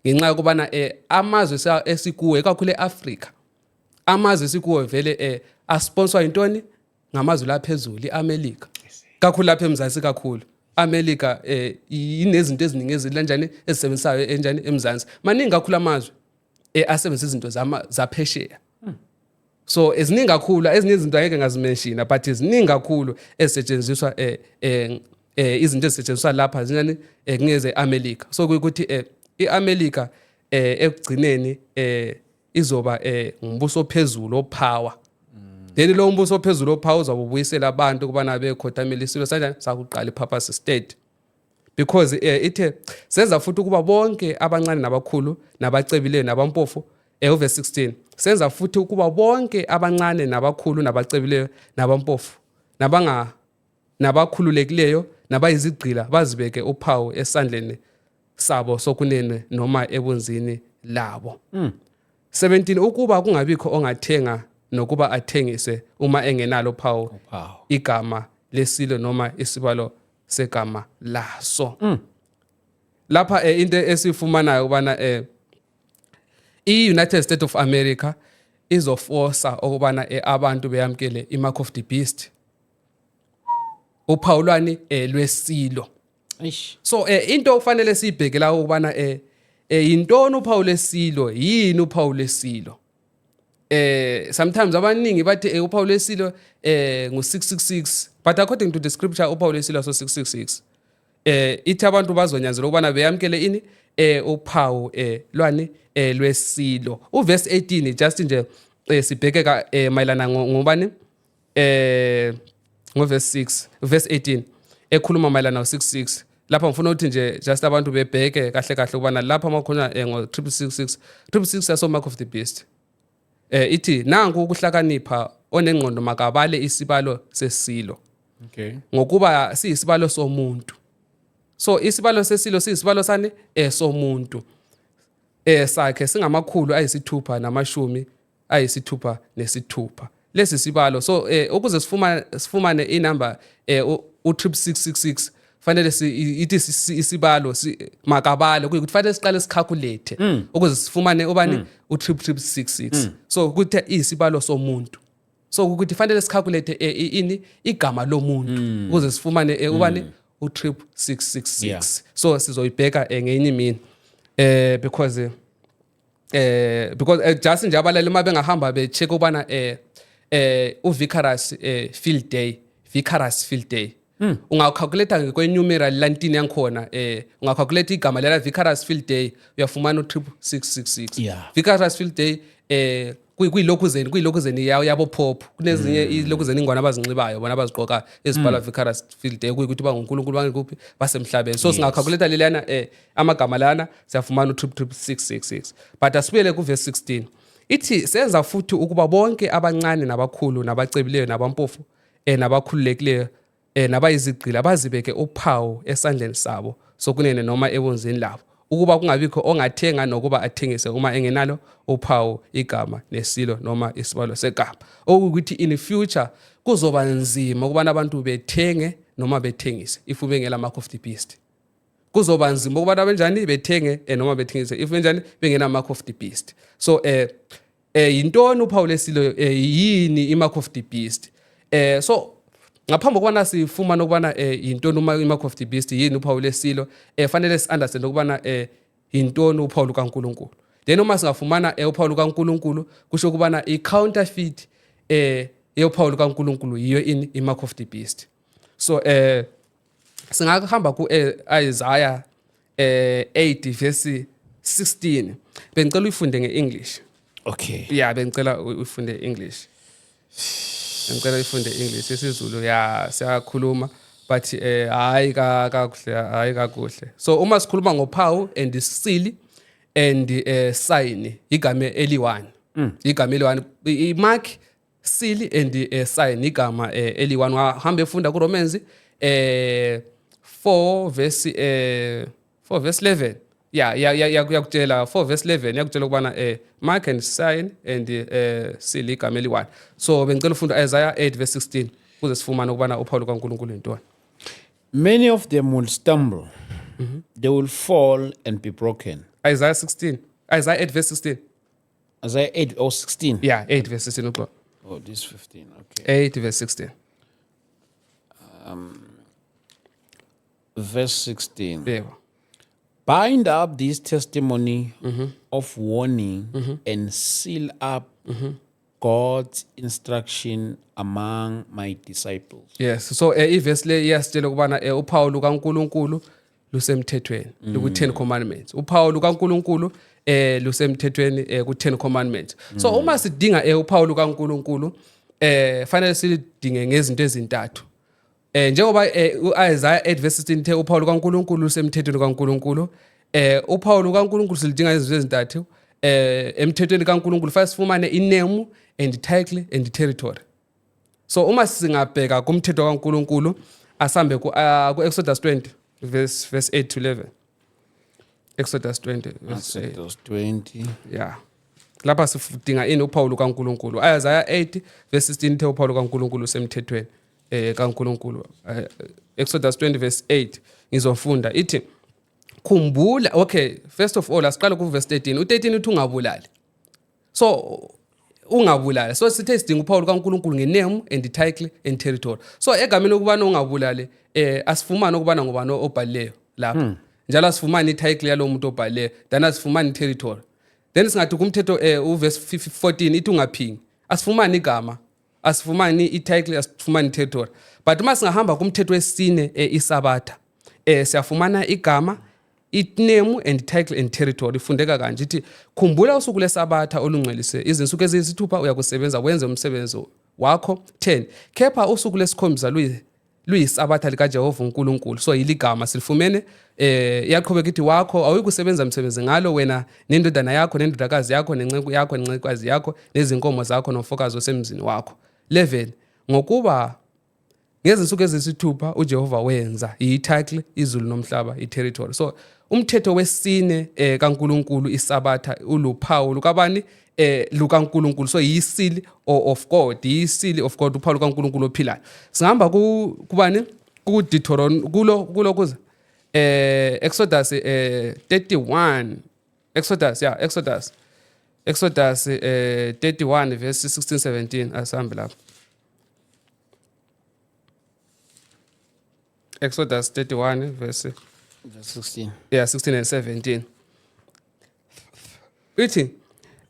ngenxa yokubana amazwe esikuwo, ikakhulu eAfrika, amazwe esikuwo vele asponsor intoni? Ngamazwe laphezulu, iAmerica kakhulu. Lapha eMzansi kakhulu, America inezinto eziningi ezilanjani ezisebenzisayo enjani eMzansi. Maningi kakhulu amazwe asebenzisa izinto zama zaphesheya. So eziningi kakhulu ezinye izinto angeke ngazimentiona, but ziningi kakhulu ezisetshenziswa, izinto ezisetshenziswa lapha zinani? Kungeze America. So kuyikuthi iAmerica ekugcineni izoba ngumbuso ophezulu opower. Then lo mbuso ophezulu opower uzabe ubuyisela abantu kubana bekhothamela isilo sanjani? Sakuqala, iPapacy State. Because ithe senza futhi ukuba bonke abancane nabakhulu nabacebileyo nabampofu, uverse 16, senza futhi ukuba bonke abancane nabakhulu nabacebileyo nabampofu nabanga nabakhululekileyo nabayizigqila bazibeke uphawu esandleni sabo sokunene noma ebunzini labo. 17, ukuba kungabikho ongathenga nokuba athengise uma engenalo uphawu, Uphawu. igama lesilo noma isibalo segama laso. Lapha into esifumanayo ukubana i-United States of America izoforsa ukubana abantu beyamkele i-mark of the beast, uphawu lwani? Lwesilo. Eish. So into okufanele siyibheke la ukubana yintoni uphawu lesilo, yini uphawu lesilo? Sometimes abaningi bathi uphawu lesilo ngu666, but according to the scripture uphawu lesilo so 666. Ithi abantu bazonyanzela ukubana beyamkele ini? Uphawu lwani? Lwesilo. Uverse 18, just nje sibheke ka mayelana ngobani? Ngoverse 6, verse 18 ekhuluma mayelana no66. Lapha ngifuna ukuthi nje just abantu bebheke kahle kahle ukubana lapha makhona ngo 666, 666 yaso mark of the beast. Ithi nanku ukuhlakanipha, onengqondo makabale isibalo sesilo, ngokuba siyisibalo somuntu. So isibalo sesilo siyisibalo sani? Somuntu. Sakhe singamakhulu ayisithupha namashumi ayisithupha nesithupha, lesi sibalo. So ukuze sifumane inumber u6666, fanele ithi isibalo makabale, kuyikuthi fanele siqale sicalculate ukuze sifumane ubani? U666. So ukuthi isibalo somuntu, so ukuthi fanele sicalculate ini? Igama lomuntu, ukuze sifumane ubani? U6666. So sizoyibheka ngenye imini, because just nje abalali uma bengahamba be-check ubana uVicarous Field Day, Vicarious Field Day, ungacalculate ngekwe-numeral lantini yankhona, ungacalculate igama lela Vicarious Field Day, uyafumana u-6666. Vicarious Field Day kuyilokhuzeni yabo pop, kunezinye ilokhuzeni ingwane abazinxibayo bona, abazigqoka, ezibhalwa Vicarious Field Day, kuyikuthi bangunkulunkulu bangekuphi? Basemhlabeni. So singacalculate lelana amagama lana, siyafumana u-66666. But asibuyele kuverse 16. Ithi senza futhi ukuba bonke abancane nabakhulu nabacebileyo nabampofu nabakhululekileyo nabayizigqila bazibeke uphawu esandleni sabo sokunene noma ebunzini labo, ukuba kungabikho ongathenga nokuba athengise uma engenalo uphawu, igama nesilo noma isibalo segama. Okuwukuthi in the future kuzoba nzima ukubana abantu bethenge noma bethengise if bengela mark of the beast. Kuzoba nzima ukubana benjani? Bethenge noma bethengise if benjani? Bengena mark of the beast. So yintoni uphawu lesilo? Yini i mark of the beast? So Ngaphambi kokubana sifumane ukubana yintoni uma i-mark of the beast, yini uphawu lesilo, fanele si-understand ukubana yintoni uphawu lukaNkulunkulu. Then uma singafumana uphawu lukaNkulunkulu, kusho ukubana i-counterfeit yophawu lukaNkulunkulu yiyo ini? I-mark of the beast. So singahamba ku Isaiah 8 verse 16. Bengicela uyifunde nge-English. Okay. Yeah, bengicela uyifunde English. Ngicela uyifunde English. IsiZulu ya siyakhuluma, but hayi kakuhle, hayi kakuhle. So uma sikhuluma ngophawu and seal and sign, igama eli-one. Igama eli-one, i-mark, seal and sign, igama eli-one. Wahamba efunda ku-Romans 4 verse 4 verse 11. Ya yakutshela 4 verse 11, yakutshela ukubana mark and sign and seal igama eli-one. So bengicela ufunda Isaiah 8 verse 16 kuze sifumane ukubana uphawu lukaNkulunkulu yintoni. Many of them will stumble. They will fall and be broken. Isaiah 16, Isaiah 8 verse 16. Isaiah 8 or 16. Yeah, 8 verse 16, uxolo. Oh, this 15. Okay. 8 verse 16. Verse 16. Yebo. Bind up this testimony of warning and seal up God's instruction among my disciples. Yes, so ivesi le iyasitshela ukubana uphawu lukaNkulunkulu lusemthethweni, luku 10 commandments. Uphawu lukaNkulunkulu lusemthethweni, ku 10 commandments. So uma sidinga uphawu lukaNkulunkulu, fanele silidinge ngezinto ezintathu. Njengoba uIsaiah 8 verse 16 ithe uphawu lukaNkulunkulu lusemthethweni kaNkulunkulu, uphawu lukaNkulunkulu silidinga izinto ezintathu. Emthethweni kaNkulunkulu fanele sifumane iname and title and territory. So uma singabheka kumthetho kaNkulunkulu, asambe ku Exodus 20 verse 8 to 11. Exodus 20 verse 8. Exodus 20. Yeah. Lapha sifudinga ini? Uphawu lukaNkulunkulu. Isaiah 8 verse 16 ithe uphawu lukaNkulunkulu semthethweni kaNkulunkulu. Exodus 20 verse 8 ngizofunda, ithi khumbula. Okay, first of all asiqale ku verse 13. U13 uthi ungabulali. So ungabulali, so sithe sidinga uphawu lukaNkulunkulu ngename and title and territory. So egameni ukubana ungabulali, asifumane ukubana ngubani obhalileyo lapha, njalo asifumane ititle yalo muntu obhalileyo, then asifumane iterritory. Then singathi kumthetho uverse 14 ithi ungaphingi, asifumane igama, asifumani ititle, asifumani iterritory. But uma singahamba kumthetho wesine, isabatha, siyafumana igama, i-name and title and territory. Ifundeka kanje, ithi khumbula usuku lesabatha olungcwelise, izinsuku eziyisithupha uyakusebenza wenze umsebenzi wakho. 10 Kepha usuku lesikhombisa luyisabatha likaJehova uNkulunkulu. So yiligama silifumene. Iyaqhubeka ithi wakho awuyikusebenza msebenzi ngalo, wena nendodana yakho nendodakazi yakho nenceku yakho nencekukazi yakho nezinkomo zakho nomfokazi osemzini wakho. 11 Ngokuba ngezinsuku ezisithupha uJehova wenza, i-title, izulu nomhlaba, i-territory. So umthetho wesine kaNkulunkulu isabatha uluphawu lukabani? LukaNkulunkulu. So yiseal of God, yiseal of God, uphawu lukaNkulunkulu ophilayo. Singahamba ku kubani? Ku Deuteronomy, kulo kuza Exodus 31. Exodus, yeah, Exodus 31 verse 16 17. Asihambe lapho, Exodus 31 verse Verse 16. Yeah, 16 and 17 ithi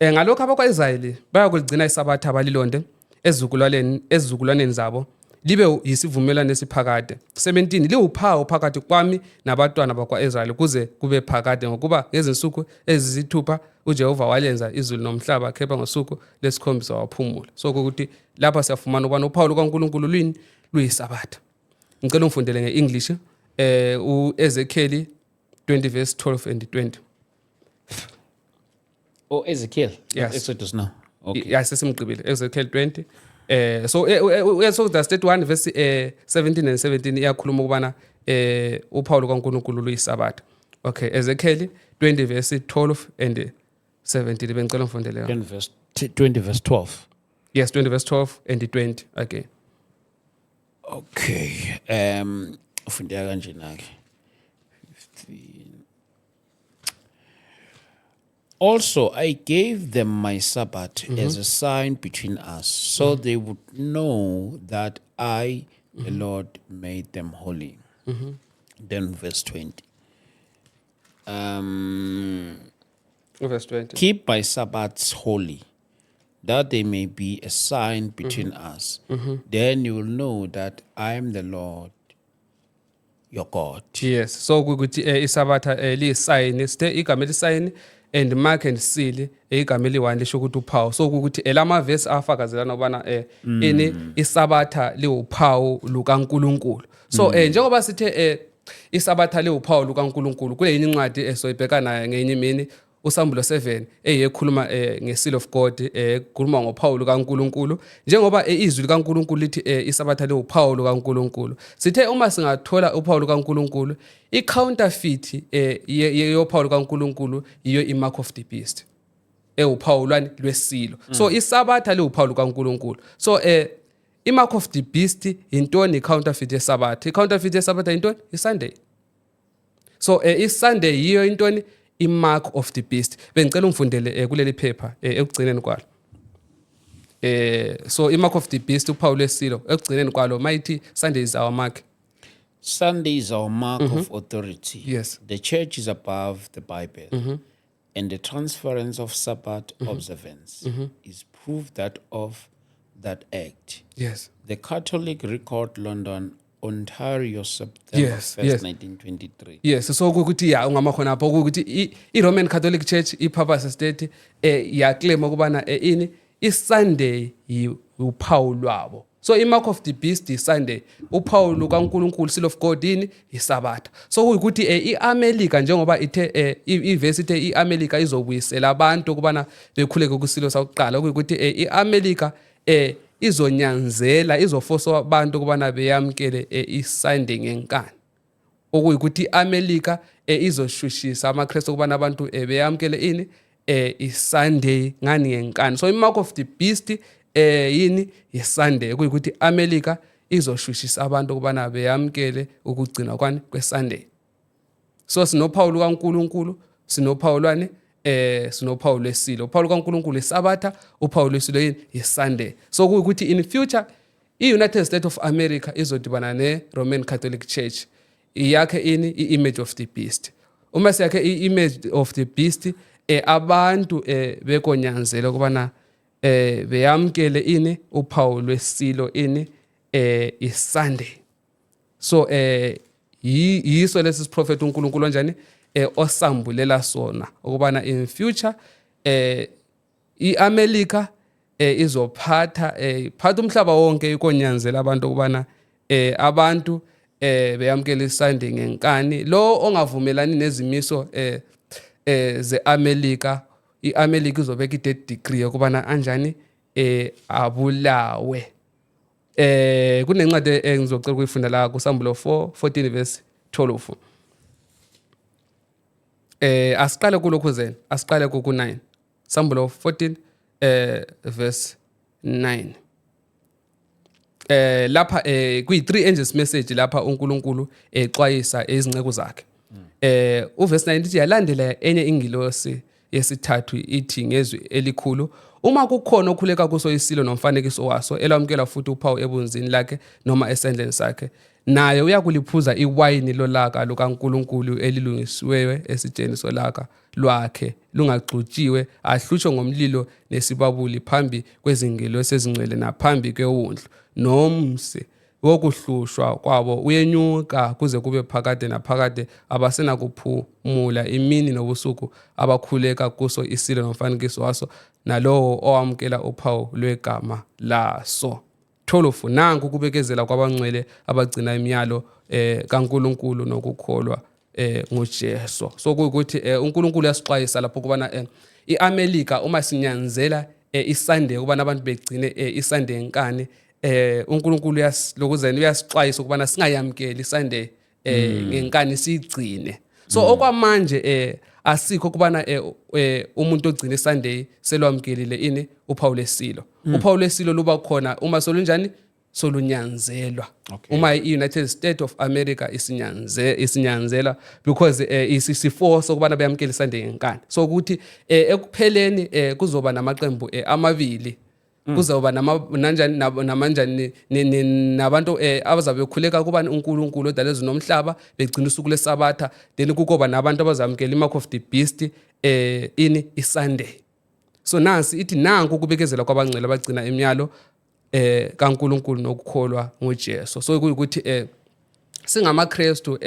ngalokho abakwa-Israyeli bayakuligcina isabatha balilonde ezizukulwaneni zabo, libe yisivumelwano esiphakade. 17 Liwuphawu phakathi kwami nabatwana bakwa-Israyeli kuze kube phakade, ngokuba ngezinsuku ezisithupha uJehova walenza izulu nomhlaba, kepha ngosuku lesikhombisa waphumula. So ukuthi lapha siyafumana ukubana uphawu lukaNkulunkulu lwini? Luyisabatha. Ngicela ungifundele nge-English uEzekiel 20 verse 12 and 20. Oh, Ezekiel. Yes. Exodus now. Okay. Yeah, sesimgqibile Ezekiel 20. So Exodus 31 verse 17 and 17 iyakhuluma ukubana uphawu lukaNkulunkulu luyisabatha. Okay, Ezekiel 20 verse 12 and 17, bengicela ngifundele yona. 10 verse 20 verse 12. Yes, 20 verse 12 and 20 again. Okay. Ufundeka kanjena ke. 15. Also, I gave them my Sabbath as a sign between us, so they would know that I, The Lord made them holy. Then verse 20. Verse 20. Keep my Sabbaths holy, that they may be a sign between us. Then you will know that I am the Lord your God. Yes, so ukuthi isabatha liyi-sign, sithe igama eli-sign and mark and seal, igama eli-one lisho ukuthi uphawu. So ukuthi lamavesi afakazelana ubana ini isabatha liwuphawu lukaNkuluNkulu. So njengoba sithe isabatha liwuphawu lukaNkuluNkulu, kule yini incwadi esoyibheka nayo ngenye imini, uSambulo 7, eyekhuluma nge-seal of God, ekhuluma ngophawu lukaNkuluNkulu. Njengoba izwi likaNkuluNkulu lithi isabatha liwuphawu lukaNkuluNkulu, sithe uma singathola uphawu lukaNkuluNkulu, i-counterfeit yophawu lukaNkuluNkulu yiyo i-mark of the beast, ewuphawu lwani? Lwesilo. So isabatha liwuphawu lukaNkuluNkulu, so i-mark of the beast intoni? I-counterfeit yesabatha. I-counterfeit yesabatha intoni? I-Sunday. So i-Sunday yiyo intoni? I-mark of the beast. Bengicela ungifundele kuleli phepha ekugcineni kwalo. So i-mark of the beast, uphawu lwesilo, ekugcineni kwalo mayithi Sunday is our mark. Sunday is our mark of authority. The church is above the Bible. And the transference of Sabbath observance is proof that of that act. The Catholic Record, London, Ontario, September 1st, 1923. Yes, so ukuthi ya ungama khona apho ukuthi i-Roman Catholic Church, i-Papacy State, yaclaim ukubana ini iSunday uphawu lwabo. So i-mark of the beast iSunday, uphawu lukaNkuluNkulu, seal of God, ini? Isabatha. So kuyikuthi iAmerica, njengoba ithe ivesi ithe iAmerica izobuyisela abantu ukubana bekhuleke kusilo sakuqala, kuyikuthi iAmerica izonyanzela, izoforce abantu ukubana beyamkele iSunday ngenkani, okuyikuthi iAmerica izoshushisa amaKristu ukubana abantu beyamkele ini iSunday ngani? Ngenkani. So imark of the beast yini? ISunday. Kuyikuthi iAmerica izoshushisa abantu ukubana beyamkele ukugcinwa kwani? KweSunday. So sinophawu lukaNkuluNkulu, sinophawu lwani? Sinophawu lwesilo. Uphawu lukaNkuluNkulu isabatha, uphawu lwesilo yini? ISunday. So kuyikuthi in future i-United States of America izodibana ne-Roman Catholic Church, iyakhe ini? I-image of the beast. Uma siyakhe i-image of the beast, abantu bekonyanzela ukubana beyamkele ini? Uphawu lwesilo, ini? iSunday. So yiso lesi siprofeti uNkulunkulu kanjani osambulela sona ukubana in future iAmerica izophatha phatha umhlaba wonke, ikonyanzela abantu ukubana abantu beyamkela iSunday ngenkani. Lo ongavumelani nezimiso zeAmerica, iAmerica izobeka i-death decree yokubana anjani? Abulawe. Kunencwadi engizocela ukuyifunda la kuSambulo 4 14 verse 12. Asiqale kulokhu zena, asiqale ku 9, Sambulo 14 verse 9. Lapha kuyi three angels message, lapha uNkulunkulu exwayisa izinceku zakhe. Uverse 9 ithi, yalandela enye ingilosi yesithathu ithi ngezwi elikhulu, uma kukhona okhuleka kuso isilo nomfanekiso waso, elwamukela futhi uphawu ebunzini lakhe noma esandleni sakhe, naye uyakuliphuza iwayini lolaka lukaNkulunkulu elilungisiweyo esitsheni solaka lwakhe lungaxutshiwe, ahlutshwe ngomlilo nesibabuli phambi kwezingilosi ezingcwele naphambi kwewundlu, nomsi wokuhlushwa kwabo uyenyuka kuze kube phakade naphakade. Abasenakuphumula imini nobusuku abakhuleka kuso isilo nomfanekiso waso nalowo owamukela uphawu lwegama laso. 12 Nanku kubekezela kwabangcwele abagcina imiyalo kaNkuluNkulu nokukholwa nguJesu. So kuyikuthi uNkulunkulu uyasixwayisa lapho kubana iAmerica uma sinyanzela iSunday ukubana abantu begcine iSunday enkani, uNkulunkulu uyasilokuzena, uyasixwayisa ukubana singayamkeli iSunday ngenkani, siyigcine. So okwamanje asikho kubana umuntu ogcina iSunday selwamkelile ini? Uphawu lesilo. Uphawu lesilo luba khona uma solunjani? Solunyanzelwa. Uma i-United States of America isinyanzela because isiforce ukubana beyamkela iSunday ngenkani. So ukuthi ekupheleni kuzoba namaqembu amabili. Kuzoba nama nanjani namanjani nabantu abazabe bekhuleka kubani? UNkulunkulu odala izulu nomhlaba, begcina usuku leSabatha. Then kukoba nabantu abazamukela imark of the beast, ini? ISunday. So nansi ithi, nanku ukubekezela kwabangcwele abagcina imiyalo kaNkulunkulu nokukholwa ngoJesu. So kuyikuthi singamaKristu,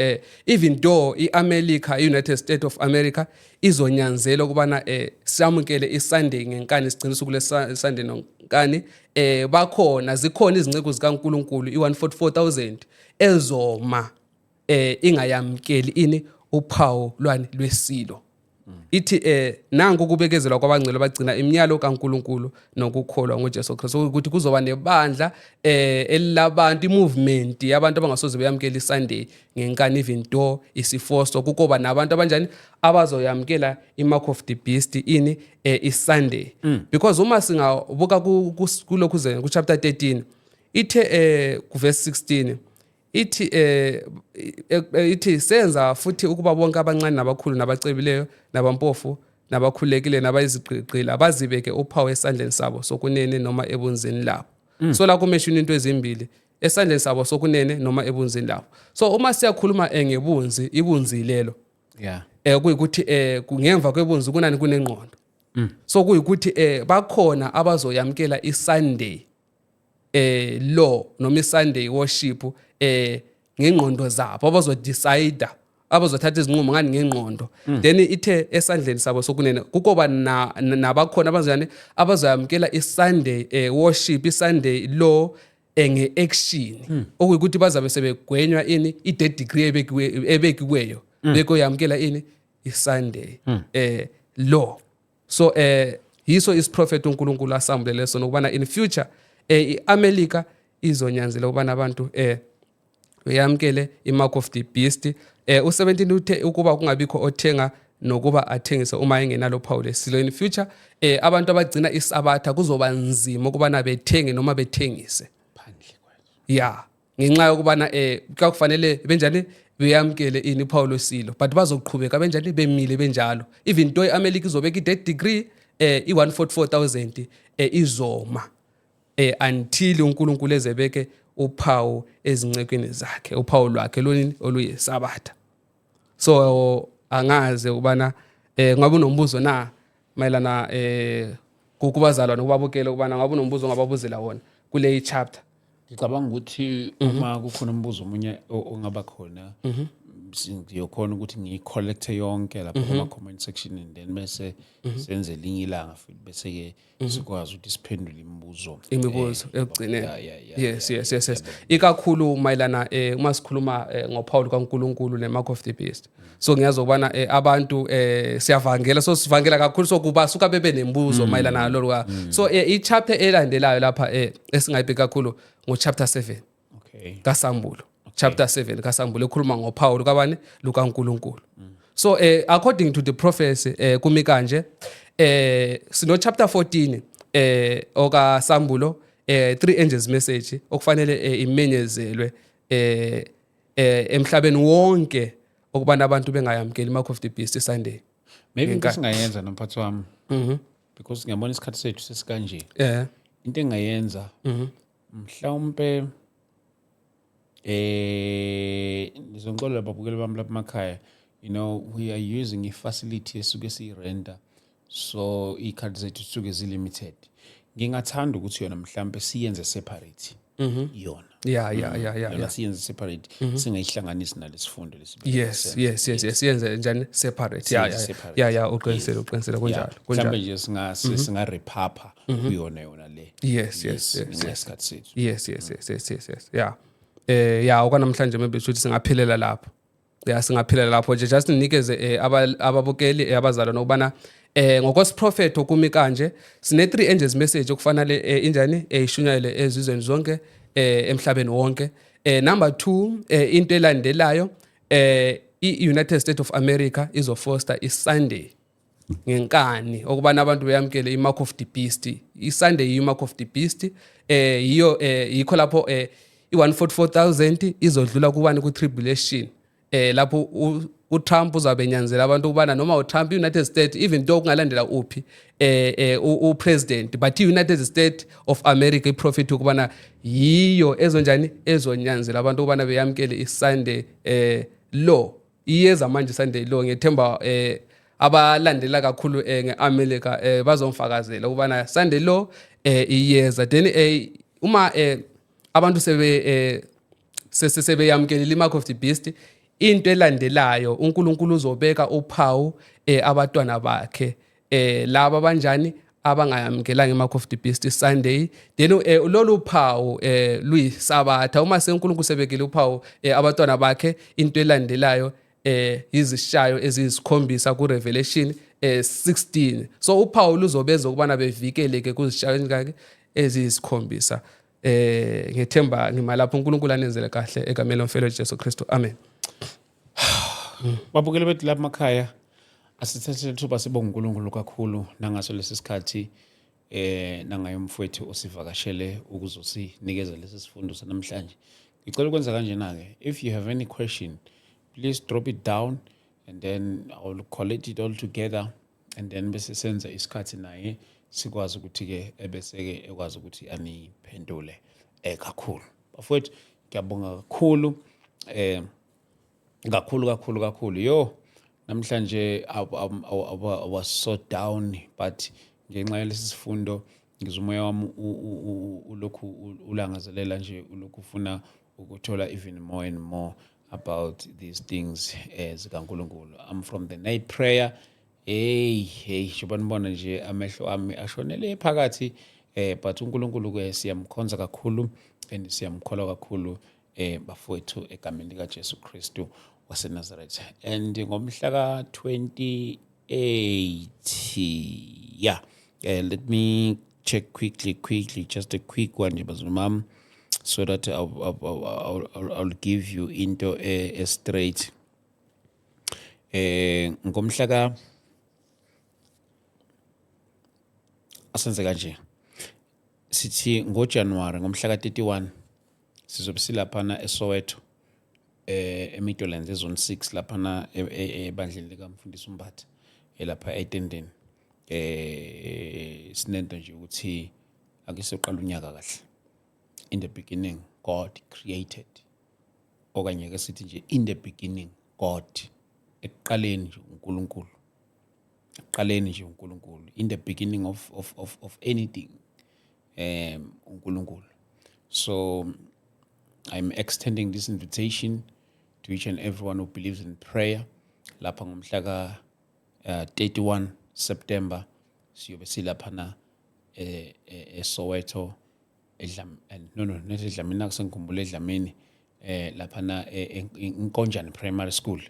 even though iAmerica, iUnited States of America izonyanzela ukubana samukele iSunday ngenkani, sigcina usuku leSunday nonkani, bakhona, zikhona izinceku zikaNkulunkulu i144000 ezoma ingayamkeli ini? Uphawu lwani? Lwesilo. Ithi nanku kubekezelwa kwabangcwele bagcina imiyalo kaNkulunkulu nokukholwa ngoJesu Kristu, ukuthi kuzoba nebandla elilabantu, imovement yabantu abangasoze beyamkela iSunday ngenkani, even though isiforce. Kukoba nabantu abanjani? Abazoyamkela imark of the beast, ini? iSunday. Because uma singabuka kulokhu ze ku chapter 13, ithe ku verse 16 ithi ithi senza futhi ukuba bonke abancane nabakhulu nabacebileyo nabampofu nabakhulekile nabayizigqigqila bazibeke uphawu esandleni sabo sokunene noma ebunzini labo. So la kumeshini into ezimbili, esandleni sabo sokunene noma ebunzini labo. So uma siyakhuluma ngebunzi, ibunzi lelo kuyikuthi ngemva kwebunzi kunani? Kunengqondo. So kuyikuthi bakhona abazoyamkela iSunday law noma iSunday worship ngengqondo zabo, abazodecide, abazothatha izinqumo ngani? Ngengqondo. Then ithe esandleni sabo sokunene. Kukoba nabakhona abazani abazoyamkela iSunday worship, iSunday law nge-action, okuyikuthi bazabe sebegwenywa ini? I-death decree ebekiweyo bekoyamkela ini? iSunday law. So yiso isiprofeto uNkulunkulu asambulele sona, ukubana in future iAmerica izonyanzela ukubana abantu beyamkele imark of the beast. U17 uthe ukuba kungabikho othenga nokuba athengise uma engenalo phawu lesilo. In future abantu abagcina iSabatha kuzoba nzima ukubana bethenge noma bethengise phandle kwayo. Ya, ngenxa yokubana kufanele benjani? Beyamkele ini? Uphawu lwesilo. But bazoqhubeka benjani? Bemile benjalo, even though iAmerica izobeka i-death decree, i-144,000 izoma until uNkulunkulu ezebeke uphawu ezincekweni zakhe, uphawu lwakhe loni? Oluyisabatha. So angaze ukubana ngabe unombuzo na mayelana kubazalwa nokubabukela, ukubana ngabe unombuzo ongababuzela wona kule chapter. Ngicabanga ukuthi uma kukhona umbuzo omunye ongaba khona, ngiyokhona ukuthi ngiyi-collecte yonke lapha kuma-comment section, and then bese senze elinye ilanga futhi, bese-ke sikwazi ukuthi siphendule imibuzo. Imibuzo ekugcineni. Yeah. Yes, ikakhulu mayelana uma sikhuluma ngophawu lukaNkulunkulu ne-mark of the beast. So ngiyazi ukubana abantu siyavangela, so sivangela kakhulu, so kuba suka bebe nembuzo mayelana nalolu. So i-chapter elandelayo lapha esingayibheki kakhulu ngo-chapter 7 kaSambulo. Chapter 7 kaSambulo ekhuluma ngophawu lukabani? LukaNkulunkulu. So according to the prophecy, kumi kanje, sino chapter 14 okaSambulo, three angels message okufanele imenyezelwe emhlabeni wonke, okubana abantu bengayamkeli mark of the beast Sunday. Maybe into esingayenza, nomphathi wami, because ngiyabona isikhathi sethu sesikanje, into engayenza mhlawumpe, ngizongixolela babukeli bami lapha emakhaya, we are using i-facility esuke siyirenta, so iy'khathi zethu zisuke zi-limited. Ngingathanda ukuthi yona mhlampe siyenze separate yona. Yona siyenze separate, singayihlanganisi nalesifundo lesi. Yes, yenze njani? Separate, yeah. Siyenze separate. Yeah, uqinisile, kunjalo, kunjalo. Mhlambe nje singarephapha kuyona yona le. Yes. Ngenxa yesikhathi sethu. Yes, yeah. Yeah, okwanamhlanje maybe ukuthi singaphilela lapho. Yeah, singaphilela lapho nje, just nikeze ababukeli, abazalwa nokubana ngokwesiprofetho kumi kanje: sine three angels message okufanele injani? Ishunyayelwe ezizweni zonke, emhlabeni wonke. Number 2, into elandelayo, i-United States of America izoforce iSunday ngenkani, okubana abantu beyamkele i-mark of the beast. I-Sunday i-mark of the beast yiyo yikho lapho i-144,000 izodlula kubani? Ku-tribulation, lapho uTrump uzabe enyanzela abantu ukubana noma uTrump, i-United States, even though kungalandela uphi upresident, but i-United States of America iprofit ukubana yiyo ezonjani ezonyanzela abantu ukubana beyamkele iSunday law. Iyeza manje Sunday law. Ngethemba abalandela kakhulu ngeAmerica bazomfakazela ukubana Sunday law iyeza. Then uma abantu sebe sebeyamkelile imark of the beast, into elandelayo uNkulunkulu uzobeka uphawu abantwana bakhe laba banjani abangayamkelanga imark of the beast Sunday. Then lolu phawu luyisabatha. Uma seNkulunkulu sebekile uphawu abantwana bakhe, into elandelayo izishayo eziyisikhombisa ku Revelation 16. So uphawu luzobeza ukubana bevikeleke kuzishayo ezingaki? Eziyisikhombisa. Ngethemba ngima lapho. uNkulunkulu anenzele kahle egameni lomfelo Jesu Kristu. Amen. Babukeli bethu lapha emakhaya, asithathe ithuba sibonge uNkulunkulu kakhulu nangaso lesi sikhathi nangaye umfowethu osivakashele ukuzosinikeza lesi sifundo sanamhlanje. Ngicela ukwenza kanjena ke: if you have any question, please drop it down and then I will collect it all together and then bese senza isikhathi naye, sikwazi ukuthi ke ebese ke ekwazi ukuthi aniphendule kakhulu. Bafowethu, ngiyabonga kakhulu, kakhulu kakhulu kakhulu. Yo, namhlanje I was so down, but ngenxa yalesi sifundo ngizwa umoya wami ulokhu ulangazelela nje, ulokhu ufuna ukuthola even more and more about these things zikaNkulunkulu. I'm from the night prayer. Hey hey, njengoba nibona nje, amehlo ami ashonele phakathi, but uNkulunkulu ke siyamkhonza kakhulu and siyamkholwa kakhulu, bafowethu, egameni lika Jesu Kristu waseNazaretha. And ngomhla ka 28, yeah, let me check quickly quickly, just a quick one nje bazumam, so that I'll give you into a straight. Ngomhla ka, asenze kanje, sithi ngoJanuary ngomhla ka31 sizobe silaphana eSoweto, eMidlands, ezone 6 laphana ebandleni likaMfundisi uMbatha, elapha eTendeni. Sinento nje ukuthi ake siqala unyaka kahle. In the beginning God created, okanye ke sithi nje in the beginning God, ekuqaleni nje uNkulunkulu, ekuqaleni nje uNkulunkulu, in the beginning of anything, uNkulunkulu. So I'm extending this invitation to each and everyone who believes in prayer. Lapha ngomhla ka 31 September siyobe silaphana eSoweto, edlam no, not eDlamini, nakusengikhumbula eDlamini, laphana eNkonjane Primary School.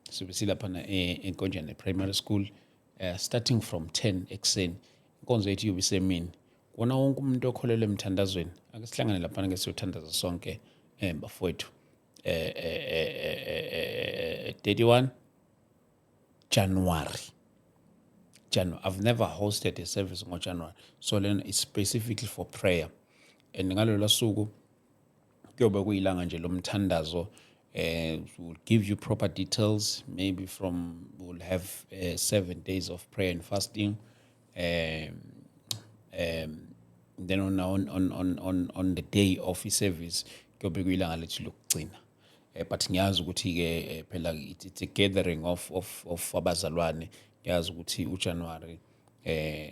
Siyobe silaphana eNkonjane Primary School, starting from 10 ekuseni. Inkonzo yethu iyobe isemini. Wona wonke umuntu okholelwa emthandazweni, ake sihlangane laphana ke siyothandaza sonke, bafowethu, 31 January. January. I've never hosted a service ngoJanuary. So then it's specifically for prayer. And ngalolo suku kuyobe kuyilanga nje lomthandazo. We'll give you proper details. Maybe from we'll have 7 days of prayer and fasting. Then on the day of service kuyobe kuyilanga lethu lokugcina. But ngiyazi ukuthi ke phela it's a gathering of abazalwane. Ngiyazi ukuthi uJanuary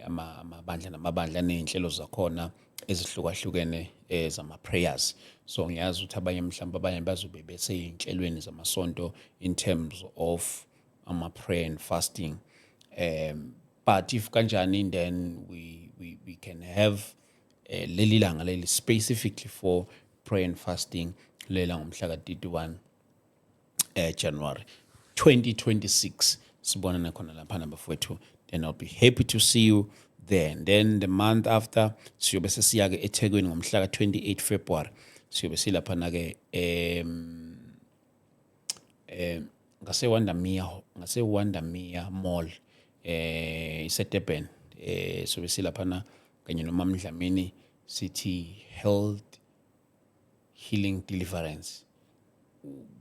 amabandla namabandla aney'nhlelo zakhona ezihlukahlukene zama prayers. So ngiyazi ukuthi abanye, mhlawumbe abanye bazobe besey'nhlelweni zamasonto in terms of ama prayer and fasting. But if kanjani, then we can have leli langa leli specifically for prayer and fasting, lela ngomhla ka 31 January 2026. Sibonane khona lapha bafowethu. Then I'll be happy to see you there. And then the month after siyobe sesiya ke eThekwini ngomhla ka 28 February. Siyobe silapha ke ngase Wandamere Mall, iseDurban. Sobe silaphana kanye noMama Dlamini, sithi health, healing, deliverance.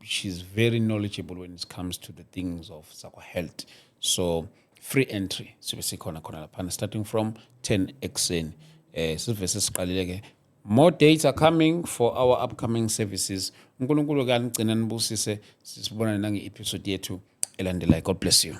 She's very knowledgeable when it comes to the things of zakwa health. So free entry, sibe sikhona khona laphana starting from 10 ekuseni. Sivese siqalile ke. More dates are coming for our upcoming services. UNkulunkulu ke anigcina nibusise, sisibonane nange episode yethu elandelayo. God bless you.